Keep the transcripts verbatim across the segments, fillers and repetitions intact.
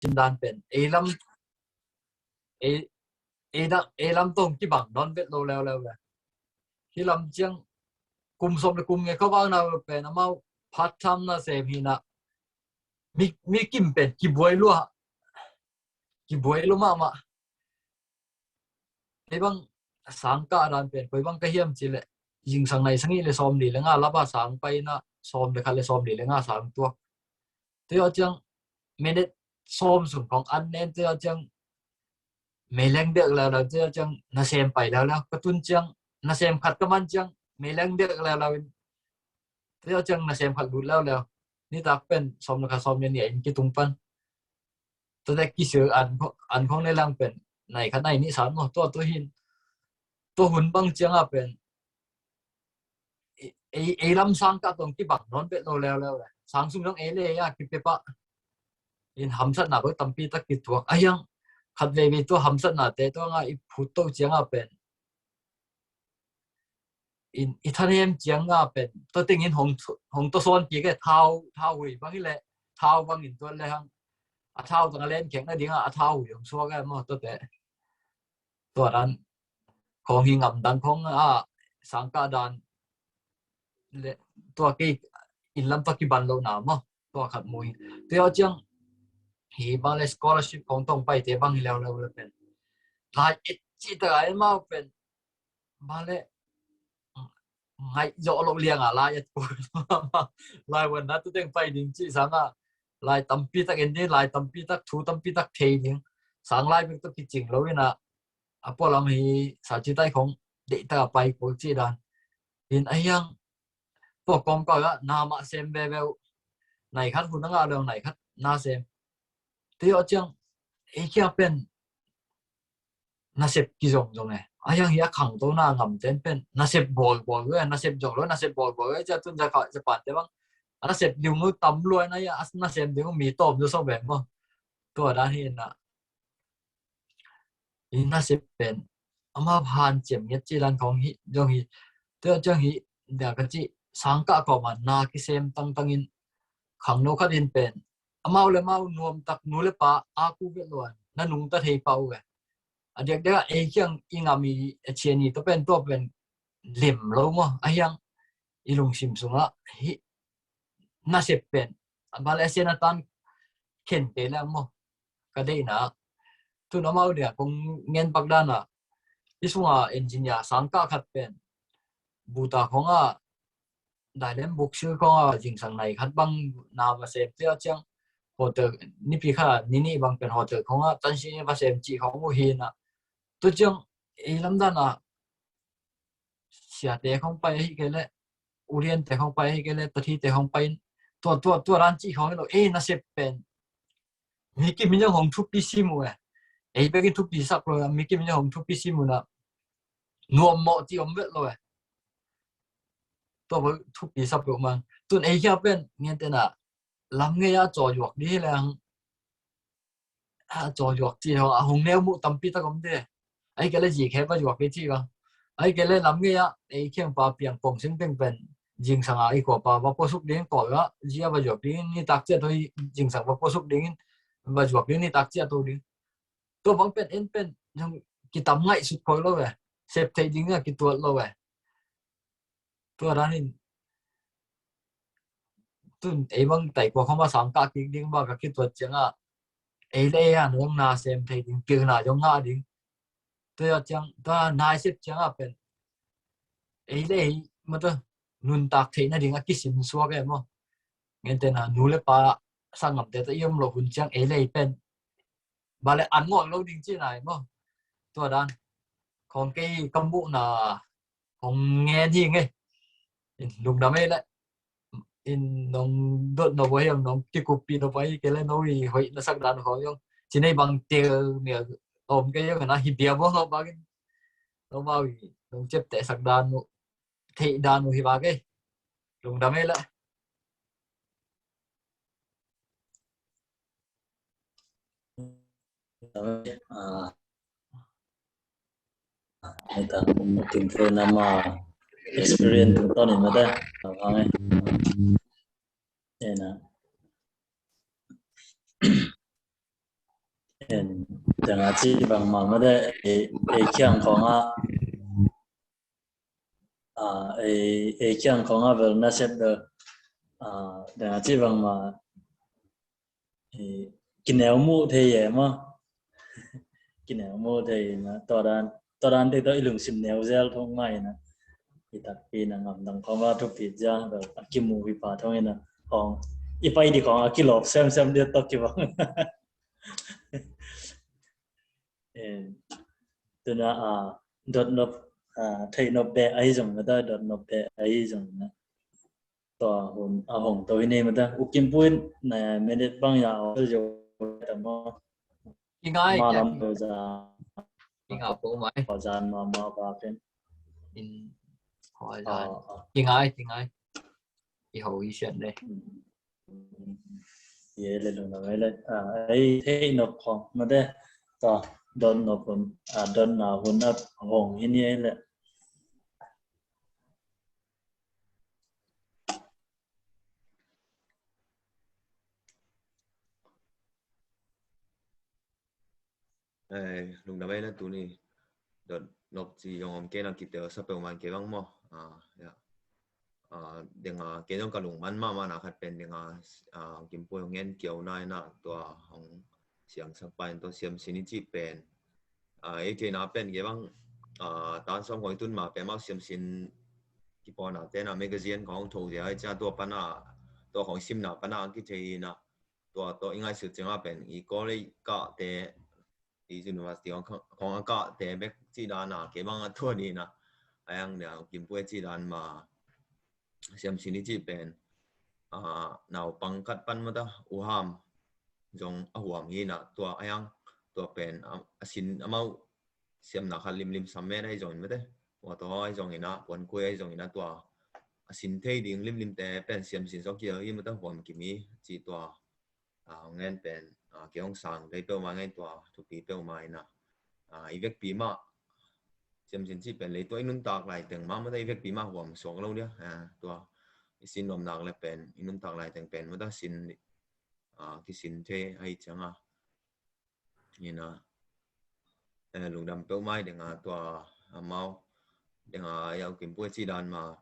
cin dan pen ei lam, ei, ei lam tawh kibang nawn vet lo leuleu ve. Hih lam ciang kum sawm le kum ngei kha vak na pen amau part time na sem hi na, mi, mi kim pen kibuai lua, kibuai lua mahmah. Kei bang sang kah dan pen koi bang ka hiam ci leh, zingsang nai sagih le sawmli le nga lap a sang pai na, sawm le khat le sawmli le nga sang tuak. Tua ciang minute sawm sung khong an nen, tua ciang meileng dek leuleu, tua ciang nasem pai leuleu. Ka tun ciang nasem khat ka man ciang meileng dek leuleu in, tua ciang nasem khat lut leuleu. Nitak pen sawm le khat sawm le nih in kitung pan. Tua teh kisil an, an khong le lang pen nai khat nai nih san maw, tua tua hin. Tua hun bang ciang a pen ei, ei, ei lam sang kah tawh kibang nawn vet lo leuleu le. Sang sung zong ei le ei a kipia pah in hamsatna bang tampi tak kituak. A hiang khat veivei tua hamsatna te tua nga i phut to ciang a pen in i thanem ciang a pen tua teng in hong, hong tua sawn kik e, thau, thau hui bang hi le, thau bang in tua le hang a thau tang a len khek na ding a, a thau hui hong suak e maw, tua te. Tua dan khong hi, ngam dan khong a, sang kah dan le, tua kei in lam tua kiban lo na maw, tua khat mu hi. Tua ciang hi bang le scholarship khong tawh pai te bang hi leuleu le pen lai et ci ta ai mau pen bang le ngaih zawh loh liang a lai et ko. Lai wan na tu teng pai ding ci sang a, lai tampi tak en ding, lai tampi tak, thu tampi tak thei ding. Sang lai bek tawh kicing lo in a, a pualam hi sa ci tai khong deih tak a pai ko ci dan. In a hiang tua kawmkal ah na mah sem veve uh. Nai khat hun a ngah leng nai khat na sem. Tua ciang ei kia pen nasep kizong zong e. A hiang hi a khangto na ngam ten pen nasep bawl bawl e, nasep zong lo, nasep bawl bawl e. Cia tun za kha za pan te bang a nasep ding uh tam luai na, a nasem ding uh mi tawm zo so beng maw. Tua dan hi na. I nasep pen amau hanciam ngiat ci dan khong hi zong hi. Tua ciang hi dia ka ci sang kah kawm a na kisem tangtang in khangno khat in pen amau le amau nuam tak nu le pa a ku vet luan na nungta thei pah uh e. A diakdiak a ei kiang i ngam i a cian i tua pen tua pen lem lo maw. A hiang i lungsim sungah hi nasep pen a bal a sen a tan khen te le maw. Ka deihna tun amau dia kong ngen pak dan a i sunga engineer sang kah khat pen buta khong a dailem buksil khong a zingsang nai khat bang na va sem cia ciang hotel nipi kha nini bang pen hotel khong a tansi va sem ci khong uh hi na. Tu ciang ei lam dan a siate khong pai ahi kei le uliante khong pai ahi kei le tathite khong pai in tua tua tua dan ci khong lo ei nasep pen mi kim in zong hong thupi sim uh e. Ei bekin thupi sak lo, mi kim in zong hong thupi sim uh na. Nuam mawh ci om vet lo e. Tua bel thupi sak lo mang. Tun ei kia pen ngen te na lam ngei a caw yuak di hi leng a caw yuak ci ho a hong neu muh tampi tak om de. Ai kei le zi khe va yuak di ci va. Ai kei le lam ngei a ei kiang pa piang pong sing peng pen zingsang a i kua pa va puasuk ding kol a zia va yuak ding ni tak cia to zingsang va puasuk ding in va yuak ding ni tak cia to ding. Tua bang pen en pen zong kitam ngaih sut khoi lo ve. Sep thei ding a kituat lo ve. Tua dan in tun ei bang tai kua khong a sang kah kik ding bang ka kituat ciang a ei le ei a nong na sem thei ding, pilna zong ngah ding. Tua ciang tua nai sep ciang a pen ei le ei mata nuntak theihna ding a kisin suak e maw. Ngen te na nu le pa sanggam te ta i om lo hun ciang ei le ei pen ba le an ngawh lo ding ci nai maw. Tua dan khong kei ka muhna hong ngen hi ngei. Lungdam ei le in nong dot no boi hiam nong kikup pi no boi kei le no i hoih na sak dan khong yong ci nei bang tel mial om kei yong na hi bia bo ho bang in no mau i nong cep te sak dan uh theih dan uh hi ba kei. Lungdam ei le. Ah, ita tingfe nama experience tung ton in mata. Abang eh. Ena. En, dang a ci bang ma ma de, e, e kiang khong a, a, e, e kiang khong a bel na set bel, a, dang a ci bang ma, e, kineu mu thei e ma. Kineu mu thei na, tua dan, tua dan te tua i lungsim neu zel thong mai na. I takpi na ngam dang khong a thupi zia, bel a kimu hi pa thong ina. Khong, i pai di khong a kilop sem sem dia tok ki bang. Eh, tuna, a, dot nop, a, thei nop be ai zong na ta, dot nop be ai zong na. Tua hun a hong to hi nei ma ta. U Kim Puin na minute bang ya o zo ta mo. Kingai, ma lam to za. Kingai po mai. Ko zan ma ma ba pen. In ko zan. Kingai, kingai. I ho i siat le. Ye le lungdam ei le. A, ei thei nop khong ma de. Tua, dot nop hun, a, dot na hun a hong hi ni ei le. Eh, lungdam ei na tuni. Dot nop ci zong om kei na kitel sa peuhmah kei bang maw. Ah, ya. Ah, deng a, kei zong ka lungman mahmah na khat pen deng a, ah, Kim Puin hong en kiau na ina tua hong siangsak pa in tua siamsin i cih pen. Ah, ei theihna pen kei bang, ah, tan sawm khong i tun ma pen mau siamsin kipawlna te na magazine khong hong tho zia i cia tua pan a, tua khong i simna pan a ang kithei ina tua tawh i ngaihsut ciang a pen i college kahte, i university khong, khong a kahte bek cih dan a kei bang a tua ni na. A yang nia Kim Puin cih dan ma siamsin i cih pen, a, naupang khat pan ma ta U Ham zong a huam hi na tua a yang tua pen a, a sin amau siamna khat limlim sam met ai zong in ma te. Tua tawh ai zong ina, puan kui ai zong ina tua a sin thei ding limlim te pen siamsin zong kiel hi ma ta huam kim hi cih tua a, hong ngen pen, a, kei hong sang thei peuhmah ngen tua thupi peuhmah ina. A, i vekpi mah siamsin cih pen lei tua i nuntak lai teng mah ma ta i vekpi mah huam suak lo dia. A, tua i sin nuam nak le pen i nuntak lai teng pen ma ta sin, a, kisin thei ahi ciang a. Ina, eh, lungdam peuhmah i deng a tua amau deng a i au Kim Puin cih dan ma.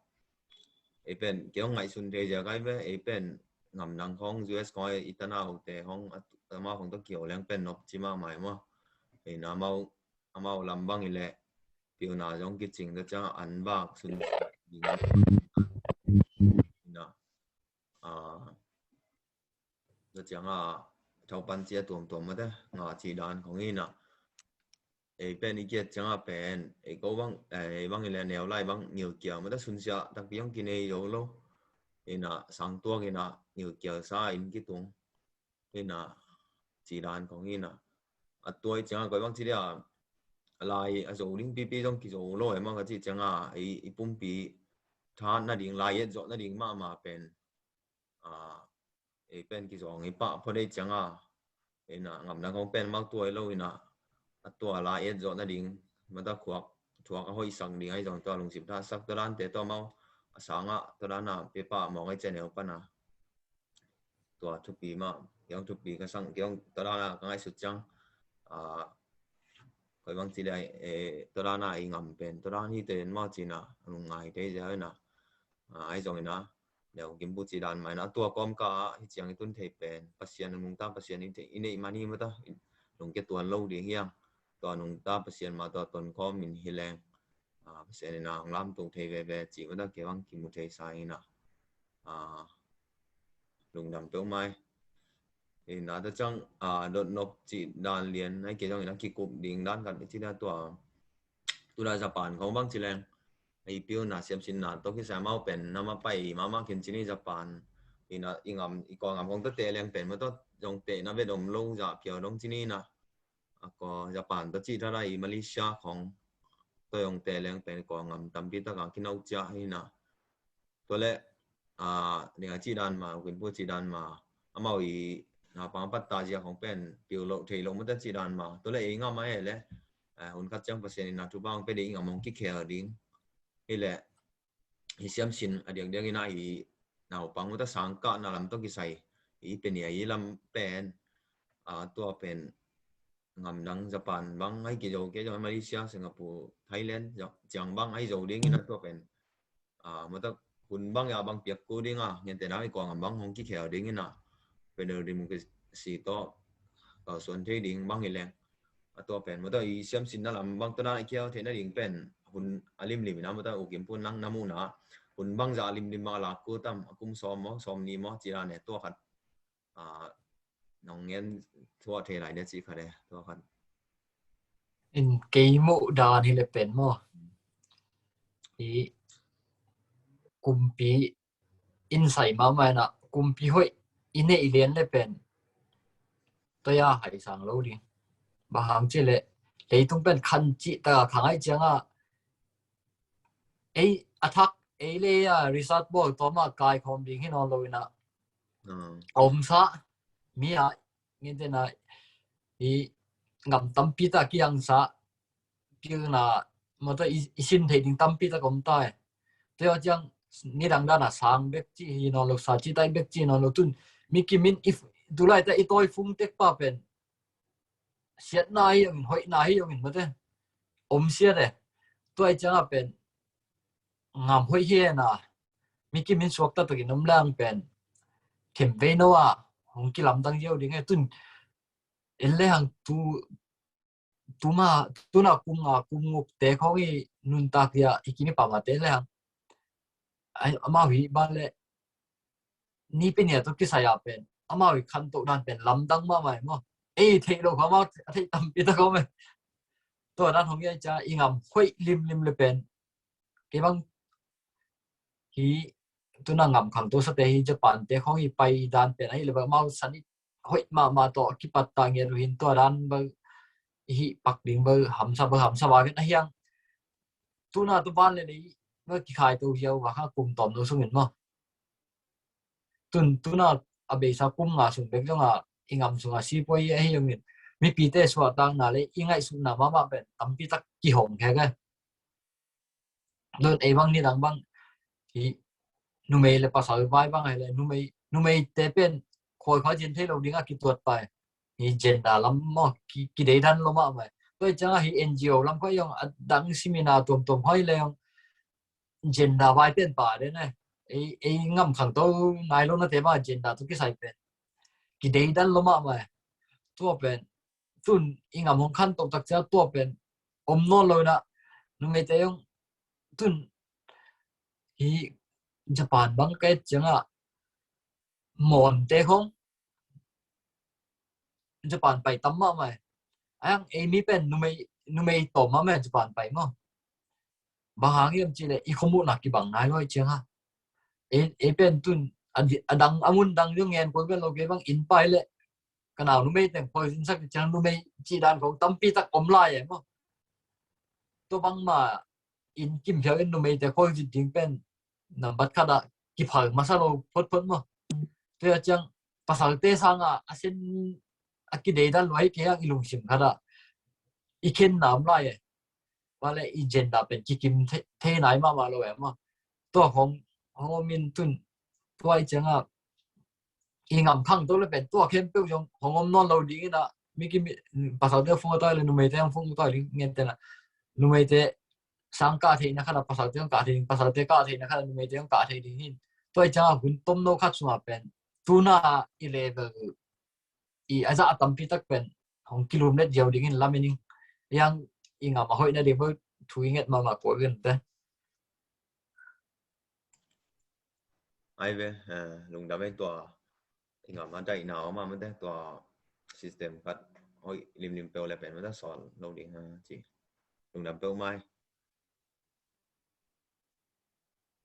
Ei pen kei hong ngaihsun thei zia kai ve, ei pen ngam dang khong U S khong i tanau te khong a, amau khong tawh kiho leng pen nop ci mahmah maw. Ina amau, amau lam bang i le piuna zong kicing ta ciang an vak sun ding. Ina, a, tua ciang a thau pan cia tuamtuam ma te nga ci dan khong ina. Ei pen i kiat ciang a pen ei ko bang, ei bang i le neu lai bang ngilkial ma ta sunsia takpi hong kinei zo lo. Ina sang tuak ina ngilkial sa in kitung. Ina ci dan khong ina. A tua i ciang a koi bang ci dia a lai a zo ding pipi zong kizo lo e ma ka ci ciang a ei, i pumpi tha nading lai et zawh nading mahmah pen. A, ei pen kizawng i pah phot ei ciang a, ei na ngam dang khong pen mau tua i lo ina, a tua lai et zawh nading ma ta khuak thuak a hoihsak ding ai zong tua lungsim thasak tua dan te tua mau a sang a tua dan a pepa mawng ei cian eu pan a tua thupi mah, kei hong thupi ka sang, kei hong tua dan a ka ngaihsut ciang, a, koi bang ci lai, e, tua dan a i ngam pen tua dan hi te in mau ci na lungngai te zia ina, a, ai zong ina Neu Kim Puin ci dan mai na tua kawm ka ah hi ciang i tun thei pen Pasian a nungta Pasian i neih man hi ma ta, lungkia tuan lo ding hiang. Tua nungta Pasian ma tua ton kawm in hi leng, a, Pasian ina hong lamto thei veve ci ma ta kei bang kimu thei sa ina, a, lungdam peuhmah. Ina ta ciang, a, dot nop ci dan lian ai kei zong ina kikup ding dan kan i ci na tua tuna Japan khong bang ci leng. I piuna siamsinna tawh kisai mau pen nama pai mama kin ci ni Japan. Ina i ngam i kua ngam khong tawh teh leng pen ma tawh zong teh na vet om lo zah piau dong ci ni na. A kua Japan tawh ci thada i Malaysia khong tawh zong teh leng pen i kua ngam tampi taka kinau cia hi na. Tua le, a, ning a ci dan ma, Kin Pu ci dan ma, amau i, a, pang patta zia khong pen piu lo thei lo ma ta ci dan ma. Tua le ei ngam a e le, a, hun khat ciang Pasian ina thu bang pe ding a mong kikhel ding. Hi le, hi siamsin a diakdiak ina hi naupang ma ta sangkah na lam tawh kisai. Hi pe ni a hi lam pen, a, tua pen, ngam dang Japan bang ai kizo kei zong, Malaysia, Singapore, Thailand ciang bang ai zo ding in a, tua pen a, mata hun bang ya bang piak ko ding a, ngen te na i kua ngam bang hong kikhel ding in a, federal democracy tawh kalsuan thei ding bang hi leng, a tua pen mata i siamsinna lam bang tawh na i kial theihna ding pen hun a limlim in a, mata U Kim Pun nang na muhna hun bang za a limlim bang a lak ko tam, a kum sawm maw, sawm ni maw, ci dan e, tua khat a, nong ngen thuah thei lai dia ci khat e, tua khat. In kei muh dan hi le pen maw, i kumpi in sai mahmah in a, kumpi hoih i neih lian le pen tua ya hai sang lo ding. Bang hang ci le leitung pen khan cih tak a khang ai ciang a, ei a thak ei le a research bawl tawm a kaikhawm ding hi nawn lo in a, a omsa mi a, ngen te na, i ngam tampi tak kiangsa, pilna mata i, i sin thei ding tampi tak om ta e. Tua ciang nidang dan a sang bek ci hi nawn lo, sa ci tai bek ci nawn lo, tun mi kimin i, tulai ta i tawi fung tek pa pen siatna hi ong in, hoihna hi ong in mate, om siat e. Tua i ciang a pen ngam hoih hi e na, mi kimin suakta takin om lang pen khem vei no a hong kilamdang ziau ding e. Tun en le hang tu, tuma, tuna kum nga kum nguk te khong i nuntak dia i kini pama te le hang, ai, amau hi ban le ni pe nia tawh kisai a pen amau i khantoh dan pen lamdang mahmah e maw. Ei theih lo kha amau a theih tampi tak om e. Tua dan hong i ai cia i ngam hoih limlim le pen kei bang hi, tuna ngam khangto sate hi Japan te khong i pai dan pen ahi le bang amau san i hoih mahmah tawh kipat ta ngiat uh hin, tua dan bang i hih pak ding bang hamsa, bang hamsa bang ahi ang. Tuna tu ban le lei bang kikhai to hiau bang ha kum tawm lo sungin maw. Tun, tuna a beisa kum nga sung bek zong a i ngam sung a sipuai ahi zongin mipite suahtakna le i ngaihsutna mahmah pen tampi tak kihong khek e. Don ei bang nidang bang hi, numei le pasal vai bang ahi le numei, numeite pen khawi khawi zin thei lo ding a kituat pai hi, gender lam maw ki, kideidan lo mahmah e. Tua i ciang a hi N G O lam khawi zong a dang seminar tuamtuam khawi le zong gender vai pen pa den e. Ei, ei ngam khangto nai lo na te ma gender tu kisai pen kideidan lo mahmah e. Tua pen tun i ngam hong khantoh tak cia tua pen om nawn lo na, numeite zong tun hi Japan bang ka et ciang a Monte khong Japan pai tam mahmah e. Ai ang ei mi pen numei, numei tawm mahmah e Japan pai maw. Bang hang hiam ci le i khomuhna kibang nai lo i ciang a. Ei, ei pen tun a, a dang a mun dang zong ngen koi pen lo kei bang in pai le ka nau numei teng khawi zin sak ciang numei ci dan khong tampi tak om lai e maw. Tua bang ma in kim phiau in numeite khawi zin ding pen nambat khat a kiphal masa lo photphot maw. Tua ciang pasalte sang a a sen a kideidan lo ahi kei ang i lungsim khat a i khen nam lai e. Wa le i gender pen kikim thei, thei nai mahmah lo e maw. Tua khong hong om in tun tua i ciang a i ngam khangto le pen tua khempeuh zong hong om nawn lo ding in a, mi kim, pasalte fung a tai le numeite hong fung a tai ding ngen te na. Numeite sang kah theihna khat a pasalte hong kah thei ding, pasalte kah theihna khat a numeite hong kah thei ding hin. Tua i ciang a hun tomno khat sung a pen tuna i level i a zah a tampi tak pen hong kilum let ziau ding in lamen ing. Yang i ngam a hoih na ding bang thu i nget mahmah kua gen te. Ai ve, eh, lungdam e tua i ngam a daihna om a mate tua system khat hoih limlim peuh le pen mate sawl lo ding ha ci. Lungdam peuh mai.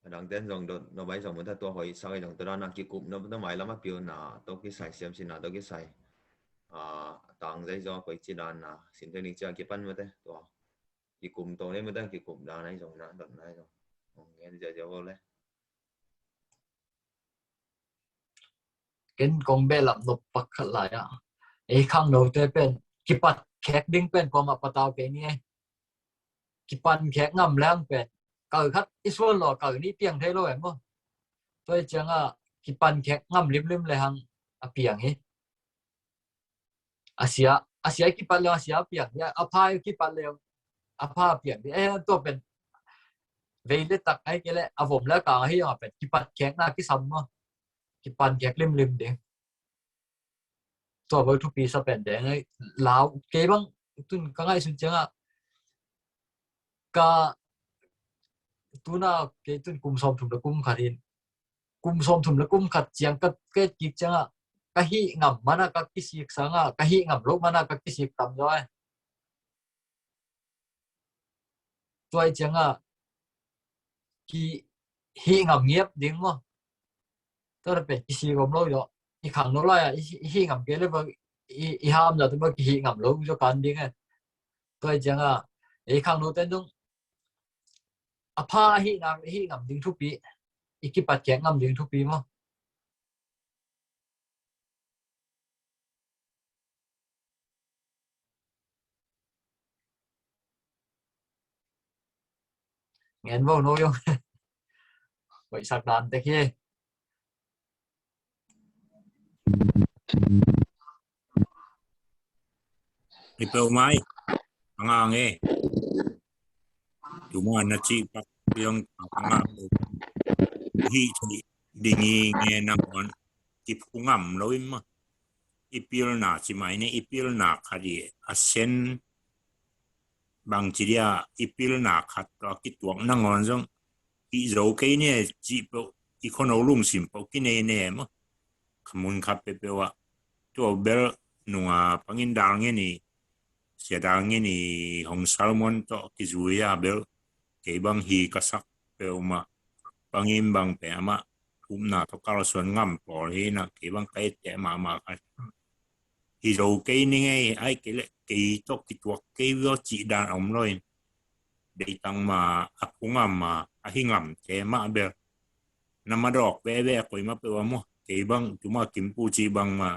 A dang ten zong dot no bai zong mate tua hoih sak i zong tua dan a kikup no mate mai lam a piu na to kisai siam sin na to kisai. A tang zai zo koi ci dan na sin te ni cia kipan mate tua. Kikum to ne mate kikum dan ai zong na dot na ai zong. Ong ngen zia zia vo le. Ken kong behlap nop pak khat lai a. Ei khangnote pen kipat khek ding pen kuamah patau kei ni e. Kipan khek ngam leng pen kal khat i suan lo kal ni piang thei lo em maw. Tua i ciang a kipan khek ngam limlim le hang a piang hi. A sia a sia kipat le a sia piang dia, a pha kipat le a pha piang dia. Eh, tua pen vei le tak ai ke le a vom le a kang ahi a pen kipat khekna kisam maw. Kipan khek limlim ding. Tua bel thupi sa pen deng ai lau kei bang tun ka ngaihsun ciangah ka tuna kei tun kum sawm thum le kum khat in kum sawm thum le kum khat ciang ka ket kik ciangah ka hih ngam mana ka kisik sangah ka hih ngam lo mana ka kisik tam zaw ai. Tua i ciangah ki hih ngam ngiap ding maw. Tua pen i si gom lo i khang no lai a i hih ngam ke le ba i ham za tu ba ki hih ngam lo zo kan ding e. Tua i ciangah i khang no ten dong a pha hih ngam hih ngam ding thupi, i kipat khek ngam ding thupi maw. Ngen vo no yong. Koih sak dan tek hi. Hi peuh mai. Anga nge. Tuma na ci pak yong anga peuh. Hi ci dingi nge nang on. Kip kungam lo im ma. I pilna ci mai ne i pilna khat i a sen bang ci dia i pilna khat tawh a kituak nangawn zong i zo kei ne ci peuh i khono lungsim peuh kinei ne maw. Khamun khat peuhpeuh ah tua bel nunga pangin dal ngen i sia dal ngen i hong salmon tawh kizui a bel kei bang hi ka sak peuhmah bangin bang peuhmah upna tawh kalsuan ngam pawl hi na kei bang ka etteh mahmah khat hi zo kei ni ngei ai kei leh kei tawh kituak kei vio cih dan a om lo in deitang ma a phungam ma a hi ngamte mah bel na madawk veve a koi mah peuh a maw kei bang tuma kimpu cih bang ma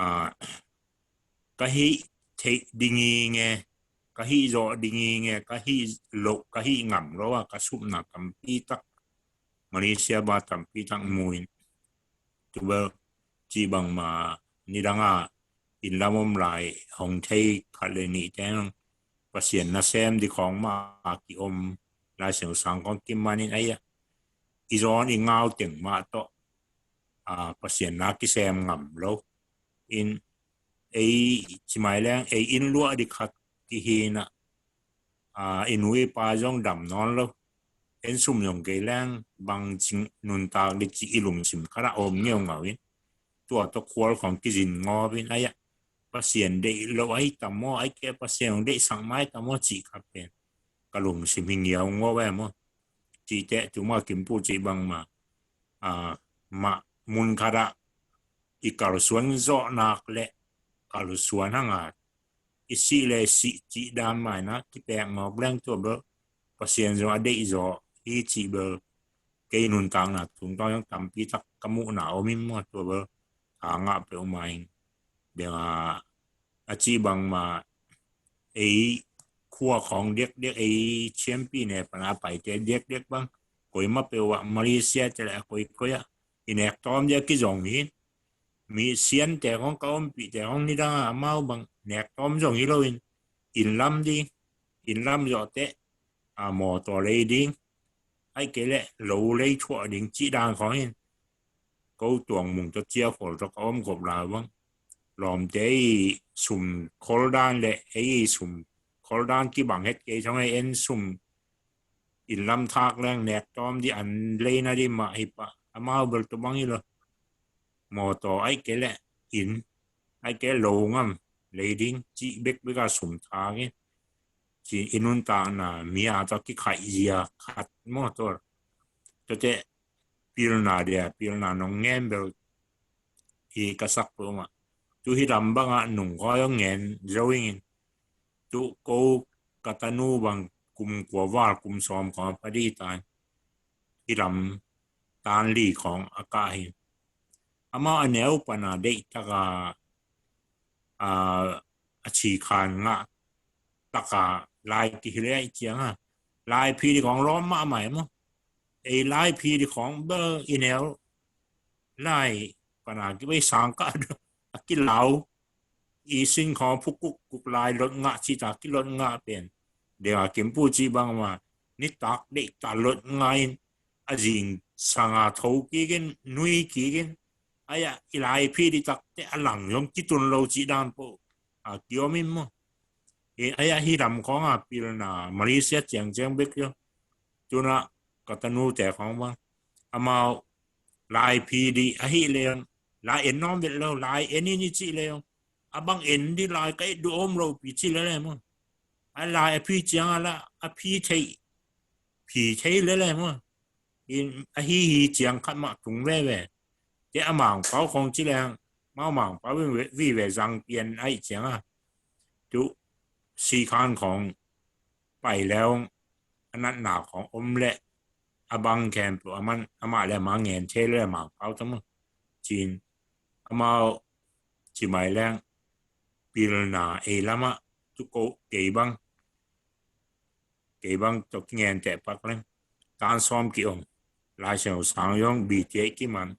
a ka hih theih ding hi nge ka hih zawh ding hi nge ka hih loh ka hih ngam lo a ka supna tampi tak Malaysia ba tampi tak mu in tu bel ci bang ma nidang a inn lam om lai hong thei khat le nih teng Pasian nasem di khawng ma a ki om Lai Siangtho sang khawng kiman in ai a i zawn i ngau teng mah tawh a Pasian na kisem ngam lo in ei ci mai leng ei inn luah di khat kihi na a i nu i pa zong dam nawn lo en sum zong kei leng bang cing nuntak di ci i lungsim khat a om ngeungau in tua tawh khual khawng kizin ngawp in ai a Pasian deih lo ai tam maw ai ke Pasian hong deihsak mai tam maw cih khat pen ka lungsim hi ngiau ngawp ai maw cih teh tuma kimpu cih bang ma a mah mun khat ah i kalsuan zawh nak le kalsuan hang a i sih le sih cih dan mai na kipek ngawk leng tua bel Pasian zong a deih zaw hi cih bel kei nuntakna tungtawn zong tampi tak ka muhna om in maw tua bel a ngah peuh mai in deng a a cih bang ma ei khua khawng diakdiak ei champion e pana paite diakdiak bang koi mah peuh ah Malaysia te le a koi koi ah i nek tawm dia kizong hi mi siante khawng ka ompihte khawng nidang a amau bang nek tawm zong hi lo in inn lam ding inn lam zawh teh a mawtaw lei ding ai kei leh lo lei thuah ding cih dan khawng hin ko tuang mung tawh cia khol tawh ka om gop lai bang lawmte i sum khol dan le ei i sum khol dan kibang het kei thong ei en sum inn lam thak leng nek tawm di an leina di mah hi pah amau bel tu bang hi lo mawtaw ai kei leh inn ai kei lo ngam lei ding cih bekbek a sum thak in ci i nuntakna mi a tawh kikhaih zia khat maw tawh tua teh pilna dia pilna nong ngen bel i ka sak peuh mah tu hi lam bangah nung khawi hong ngen zo ingin tu ko ka tanu bang kum kua val kum sawm khawng a padi tan hi lam tan li khawng a kah hi amau a neu pana deih taka a a ci khan ngah taka lai kihilh ei cianga lai phi di khawng lawm mahmah maw ei lai phi di khawng bel i neu lai pana kibei sang kah a kilau i sin khawng phukuk kuk lai lot ngah cih ta kilot ngah pen. Denga kimpu cih bang ma nitak deihta lot ngah in a zing sanga tho kikin nui kikin aya i lai phi di takte a lang zong kitun lo cih dan po a kiom in maw. Aya hi lam khawng a pilna Malaysia ciangciang bek yo. Tuna ka tanute khawng bang amau lai phi di ahi leong lai en nawm vet lo lai en in i cih leong a bang en di lai ka et du om lo pi cih lele maw. A lai a phi ciang a la a phi thei phi thei lele maw. In ahi hi ciang khat mah tung veve. Te a mangpau khawng ci leng mau mangpau vive zang pian ahi ciang a tu sikhan khawng pai leong a natna khawng om leh a bang khempeuh a man amah le amah ngen thei le mangpau tam cin amau ci mai leng pilna ei lamah tu ko kei bang kei bang tawh kingen teh pak leng tan sawm ki-ong lai seng sang yong bitiai kiman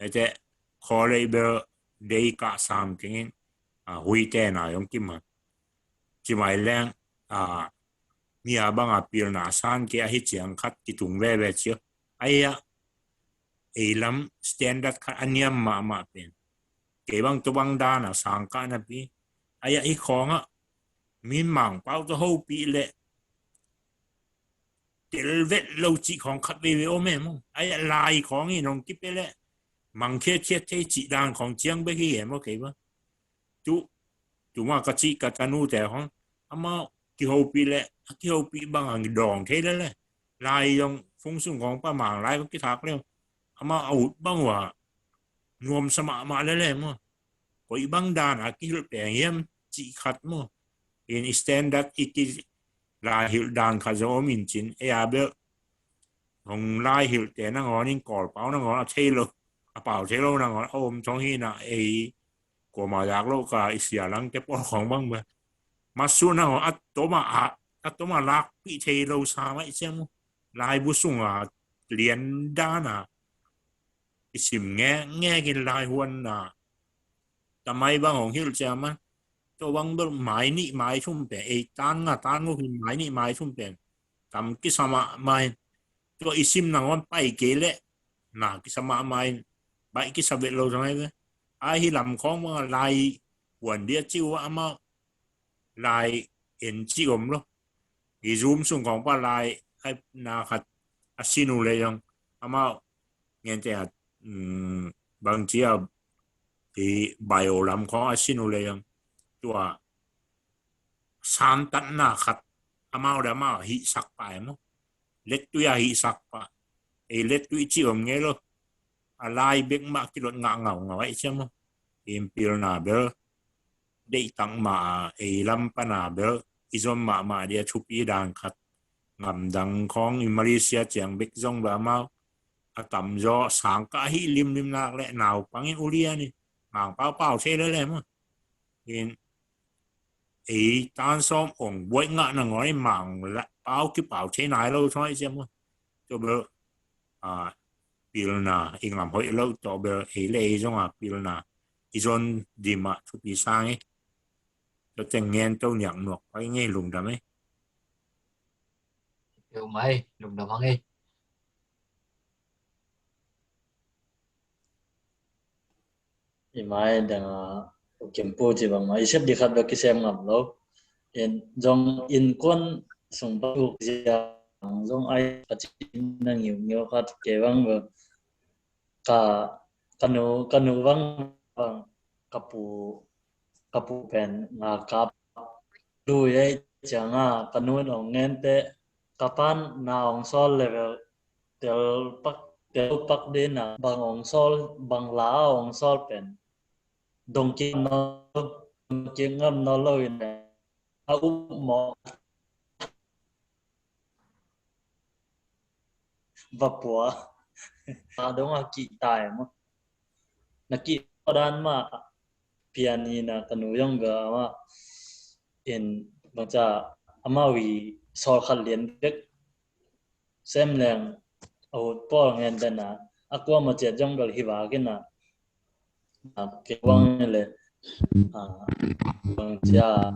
ete khaw lei bel dei kah sam kengin huite na yong kiman ci mai leng a mi a bang a pilna san ke ahi ciang khat kitung veve cia aia ei lam standard khat a niam mahmah pen kei bang tu bang dan a sang kah napi aia i khawng ah min mangpau tawh hopih leh tel vet lo cih khawng khat veve om em aia lai khawng i nong kipe leh mangkhiatkhiat thei cih dan khawng ciang bek hi em aw kei bang tu tuma ka cih ka tanute khawng amau kihopih leh a kihopih bang a dawng thei lele lai zong fungsung khawng pa mang lai khawng kithak leh amau a ut bang uh a nuamsa mahmah lele maw. Koi bang dan a kihilh peng hiam cih khat maw. In standard i ki lai hilh dan khat zong om in cin ei a bel hong lai hilhte nangawn in kawlpau nangawn a thei lo a pau thei lo nangawn a om thong hi na ei kuama yak lo ka i sia langte pawl khawng bang bel masu nangawn a toma a a toma lakpih thei lo sa mai ciang mu laibu sunga lian dana i sim ngekngek in lai huanna tamai bang hong hilh ciang man tua bang bel mai nih mai thum pen ei tan nga tan nguk in mai nih mai thum pen tam kisa mahmah in tua i sim nangawn pai kei leh na kisa mahmah in baih kisa vet lo zong ai ve. Ai hi lam khawng bang lai huan dia ci uh amau lai en ci om lo. I Zoom sung khawng pa lai ai na khat a sin uh leh zong amau ngente a bang ci a i bio lam khawng a sin uh leh zong tua santatna khat amau le amau hihsak pah em aw. Lettui a hihsak pah ei lettui ci om ngei lo. A lai bek mah kilot ngah ngaungau aih ciam aw. Impilna bel deihtak mah a ei lam pana bel i zom mahmah dia thupi dan khat ngamdang khawng i Malaysia ciang bek zong bel amau a tamzaw sangkah hih limlim nak le naupang in ulian in mangpau pau thei lele maw. In ei tan sawm ong buaih ngah nangawn in mangpau kipau thei nai lo thong aih ciam maw. Tua bel a pilna i ngam hoih lo tua bel ei le ei zong a pilna i zon dim ah thupi sang i. Tua teng ngen to niak nuak pai ngei lungdam ei. Peuhmah ei lungdam hang ei. I mai dang a u kempu ci bang ma i sep di khat bek kisem ngam lo. In zong in kuan sung bang uk zia zong ai khat ci na ngiu ngiu khat ke bang bek ka ka nu ka nu bang bang ka pu ka pu pen nga kap lui ei cianga ka nu in ong ngen te ka pan na ong sol level tel pak tel pak dina bang ong sol bang la ong sol pen dong kik no dong kik ngam no lo in a up mo va pua a dong a kih tai mo na kih dan ma pianina ka nu yong ga ma in bangca amau i sol khat lian bek sem leng a ut pawl ngen dena a kuama ciat zong bel hi vak ina a kei wang le Ah, bang cia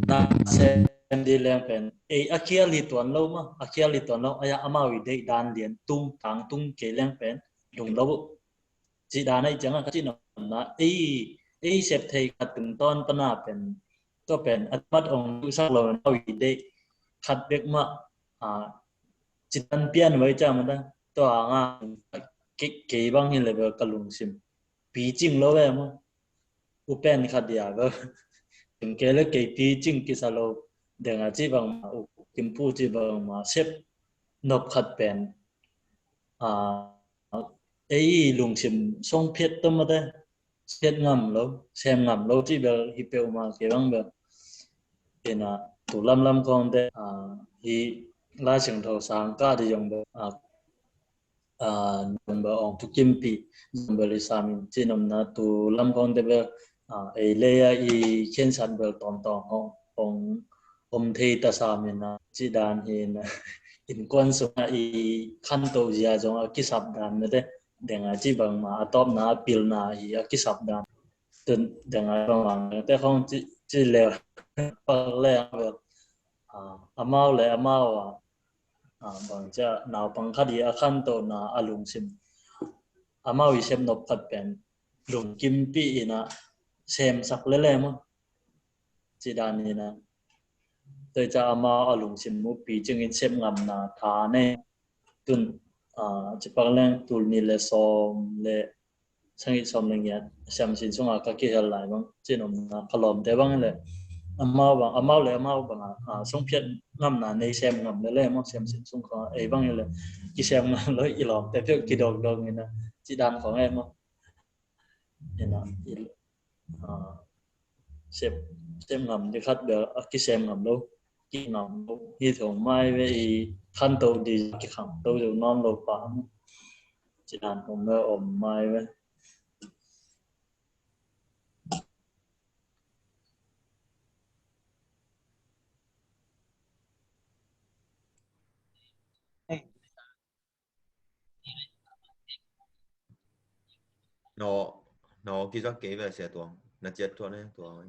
na sem di leng pen, ei, a khial hi tuan lo ma, a khial hi tuan lo, aya amau i deih dan lian tung, tang tung kei leng pen, lung lo. Ci dan ai ciang a ka ci nopna, ei, ei sep thei khat tung tawn pana pen, tua pen, a mat ong sak lo na i deih khat bek ma, ah, ci dan pian vai ciang ma ta, tua nga, kei, kei bang hi le bel ka lungsim picing lo ve maw. U pen khat dia bel. Tung kei le kei picing kisa lo. Denga ci bangma, u kimpu ci bangma, sep nop khat pen. Ah, ei lungsim song phiat tom mate. Phiat ngam lo, sem ngam lo ci bel hi peuhma kei bang bel. Ina, tu lamlam kong te, ah, hi la siang tho sang ka di yong bel. Ah, ah, number ong tu kimpi, number li samin, ci nomna tu lam kong te bel, ah, ei leia i khensat bel tawmtawm hong, hong om thei ta samin a, ci dan hi na, innkuan sung a i khanto zia zong a kisap dan na te, denga ci bangma, a tawpna, a pilna hi a kisap dan. Tun denga bangma, te khong ci, ci leu, pak leu, ah, amau le amau a, ah, bang cia naupang khat i a khantohna a lungsim. Amau i sem nop khat pen lungkimpi ina semsak lele maw. Ci dan ina. Tua cia amau a lungsim mu picing in sem ngamna tha ne. Tun, ah, ci pak leng tul ni le sawm le sangit sawm le ngiat siamsin sunga ka kihel lai bang, ci nomna ka lawmte bang le amau bang, amau le amau bang a, a, song phiat ngamna nei sem ngam le le maw, siamsin sung kha ei bang le kisem ngam lo, i lawmte peuh kidawkdawk ina, ci dan khong e maw. Ina, i, a, sep, sep ngam di khat bel a kisem ngam lo, ki ngam lo, hi thong mai ve i khanto di kikhangto di nawn lo pa. Ci dan om ve, om mai ve. No, no, kizak kei ve Sia Tuang. Na ciat tuan e, Tuang.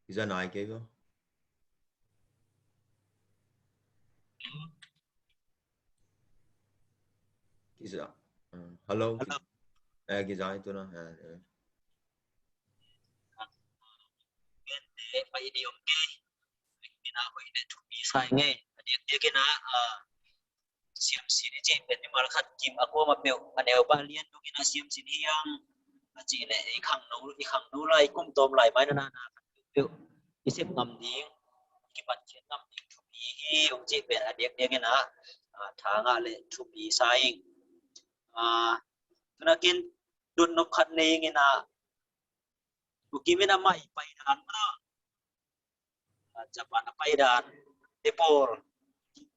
Kiza nai kei ko. Kiza. Uh, hello. Hello. Eh, kiza itu na. Eh, eh. Pai di om kei. Ina ko ina thupi sai nge. Adiak dia kena, ah, siamsin i cih pen mimal khat kim a kuama peuh a neu pah lian dongin a siamsin hiam a cih leh i khangno, i khangno lai, i kum tawm lai mai na na na khat peuh i sep ngam ding, i kipatkhiat ngam ding thupi hi ong cih pen a diakdiakin a, a, tha ngah le thupi sa ing. A, tunakin dotnop khat nei ing in a, u Kim in a mai pai dan mah Japan a pai dan te pawl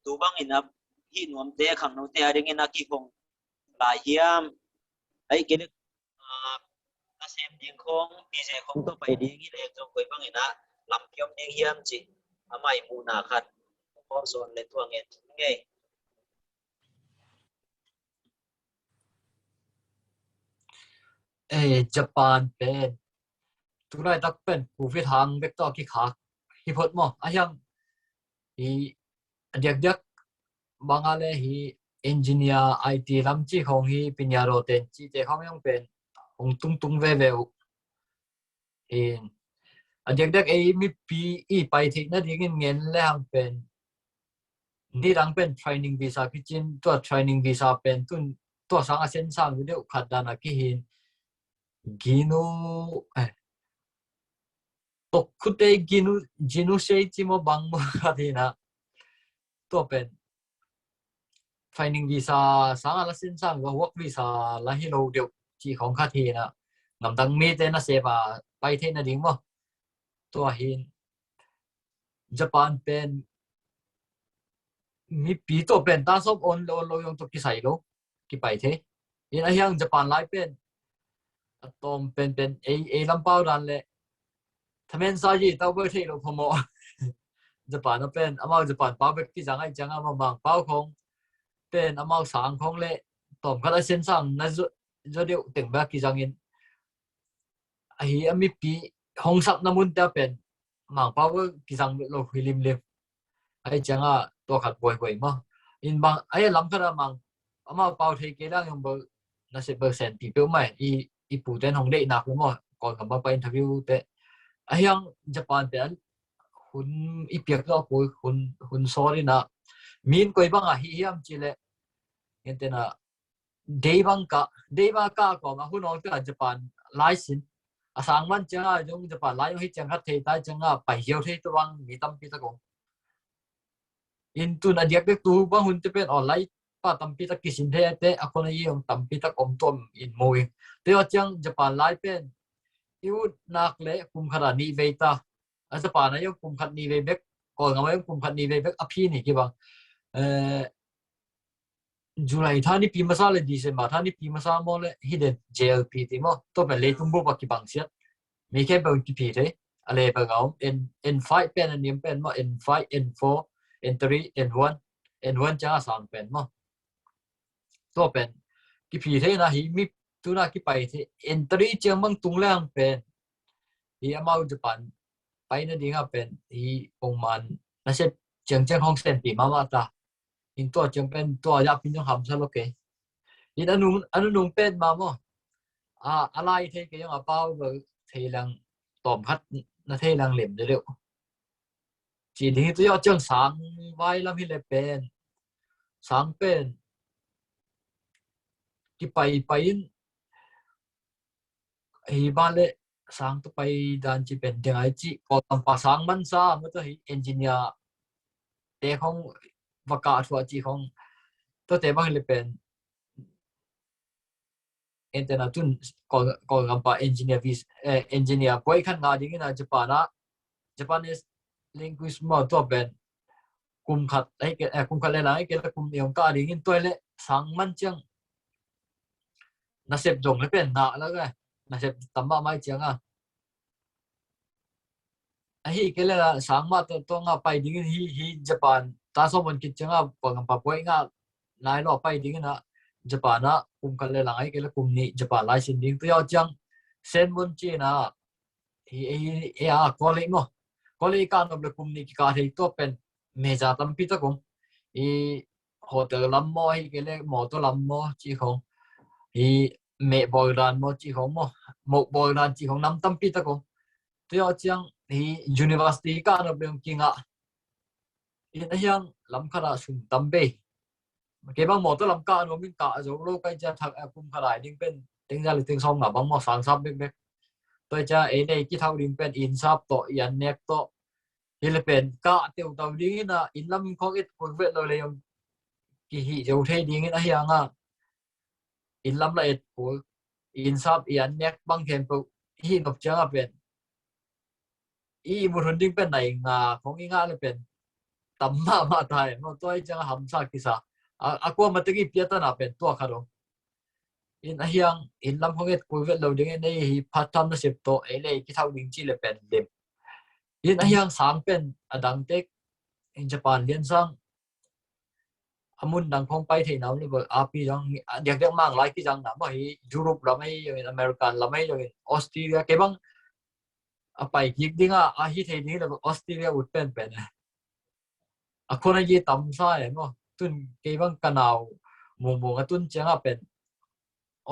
tu bangin a hih nuamte, khangnote a dingin a kihong lai hiam? Aih kei leh, ah, nasem ding khong, pizia khong tawh pai ding hi leh zong koi bangin a lampi om ding hiam cih a maimuhna khat hong hawm sawn leh tua ngen thei ing ei. Eh, Japan pen tulaitak pen covid hang bek tawh kikhak hi phot maw? A hiang hi a diakdiak banga le hi engineer, I T lam ci khong hi pinya ro ten ci te khong hiang pen hong tungtung veve uh. In a diakdiak ei mipi i pai theih nadingin ngen le hang pen nidang pen training visa kicin, tua training visa pen tun tua sang a sen sang video khat dan a kihin ginu, eh, tok khute ginu, ginu sei ci maw bang maw khat hi na. Tua pen training visa sang a la sen sang, work visa la hi lo deuh ci khong khat hi na. Ngamdang mite na sep a pai theih nading maw. Tua hin Japan pen mipi tawh pen ta sawm on lo, on lo zong tawh kisai lo, kipai thei. In a hiang Japan lai pen a tawm pen pen ei, ei lam pau dan le thamen sa yi tau bai thei lo phamawh. Japan a pen amau Japan pau bek kizang ai ciang a mamang pau khong pen amau sang khong le tawmkhat a sen sang na zaw deuh teng bek kizangin, ahi a mipi hong sapna munte ah pen Mangpau bek kizang lo hi limlim. Ahi ciangah tua khat buaihuai maw. In bang ahi a lam khat ah Mang amau pau thei kei lang hong bel nasep bel senpi peuhmah i, i puten hong deihnak peuh maw. Kawlgam bang pa interview te ahi ang Japan te an hun i piak zawh kul hun, hun sawt in ah min koi bang ah hih hiam cileh, enten ah dei bang kah, dei bang kah kawm a hun awng tengah Japan lai sin a sang man ciangah zong Japan lai zong hi ciang khat thei tai ciangah pai hiau thei tu bang mi tampi tak om. In tun a diak dek tu bang hun te pen online pa tampi tak kisin thei te a kona i om tampi tak om tuam in mu in. Te aw ciang Japan lai pen i ut nak le kum khat a nih vei ta. A Japan a i om kum khat nih vei bek, Kawlgam a i om kum khat nih vei bek a phi ni kibang. Eh, July tha nipi masa le December tha nipi masa maw le hiden J L P ti maw. Tua pen leitung bup a kibang siat. Mi khempeuh in kiphi thei. A le bang a om N, N five pen a niam pen maw, N five, N four, N three, N one, N one ciang a sang pen maw. Tua pen kiphi thei na hi mi tuna kipai thei. N three ciang bang tung leng pen hi amau Japan pai nading a pen hi pongman nasep ciang ciang hong senpi mahmah ta. In tua ciang pen tua ya pin zong hamsa lo kei. In a nung, a nunung pen ma maw. A, a lai thei kei zong a pau bel thei lang tawm khat na thei lang lem de deuh. Ci ding hi tu ya ciang sang vai lam hi le pen. Sang pen. Kipai pai in hi ba le sang tu pai dan ci pen ding ai ci Kawlgam pa sang man sa ma tu hi engineer te khong va kah thuah ci khong tu te bang le pen enten a tun Kawlgam pa engineer vis, eh, engineer buai khat ngah ding in a Japan a Japanese language maw tua pen kum khat, eh, kum khat le lang, eh, kei le kum nih hong kah ding in tua le sang man ciang nasep zong le pen ngah la ga, nasep tam mahmah ciang a. Ahi kei le la sang mah tua, tua ngah pai ding in hi, hi Japan ta sawm on kit ciang a, Kawlgam pa buai ngah nai lo pai ding in a Japan a kum khat le lang, ahi kei le kum nih Japan lai sin ding tu ya ciang sen mun ci na hi, hi, hi a college maw. College kah nop le kum nih kikah thei tua pen meza tampi tak om. Hi hotel lam maw, hi kei le motor lam maw ci khong. Hi meh bawl dan maw ci khong maw. Moh bawl dan ci khong nam tampi tak om. Tu ya ciang hi university kah nop le kingah. In a hiang lam khat a sum tam bei. Kei bang motor lam kah nuam in kah zo lo kai cia thak a kum khat lai ding pen teng za le teng sawm nga bang maw sang sap bekbek. Tua cia ei nei kithau ding pen inn sap tawh, i an nek tawh. Hi le pen kah teutau ding in a inn lam khong et kul vet lo le yong kihih zo thei ding in a hiang a. Inn lam la et kul, inn sap, i an nek bang khempeuh hih nop ciang a pen i mut hun ding pen nai nga khong i ngah le pen tam mahmah ta e maw. Tua i ciang a hamsa kisa a, a kua ma teng i piatana pen tua khat om. In a hiang inn lam khong et kul vet lo ding in ei hi phat tham nasep tawh ei le kithau ding ci le pen lim. In a hiang sang pen a dang tek in Japan lian sang a mun dang khong pai thei na om le bel api dang a diakdiak mang lai kizang na maw hi Europe lam ahi zongin American lam ahi zongin Australia kei bang a pai kik ding a, a hi thei ding le bel Australia ut penpen a khon a yi tam sa e maw. Tun kei bang ka nau mungmung a tun ciang a pen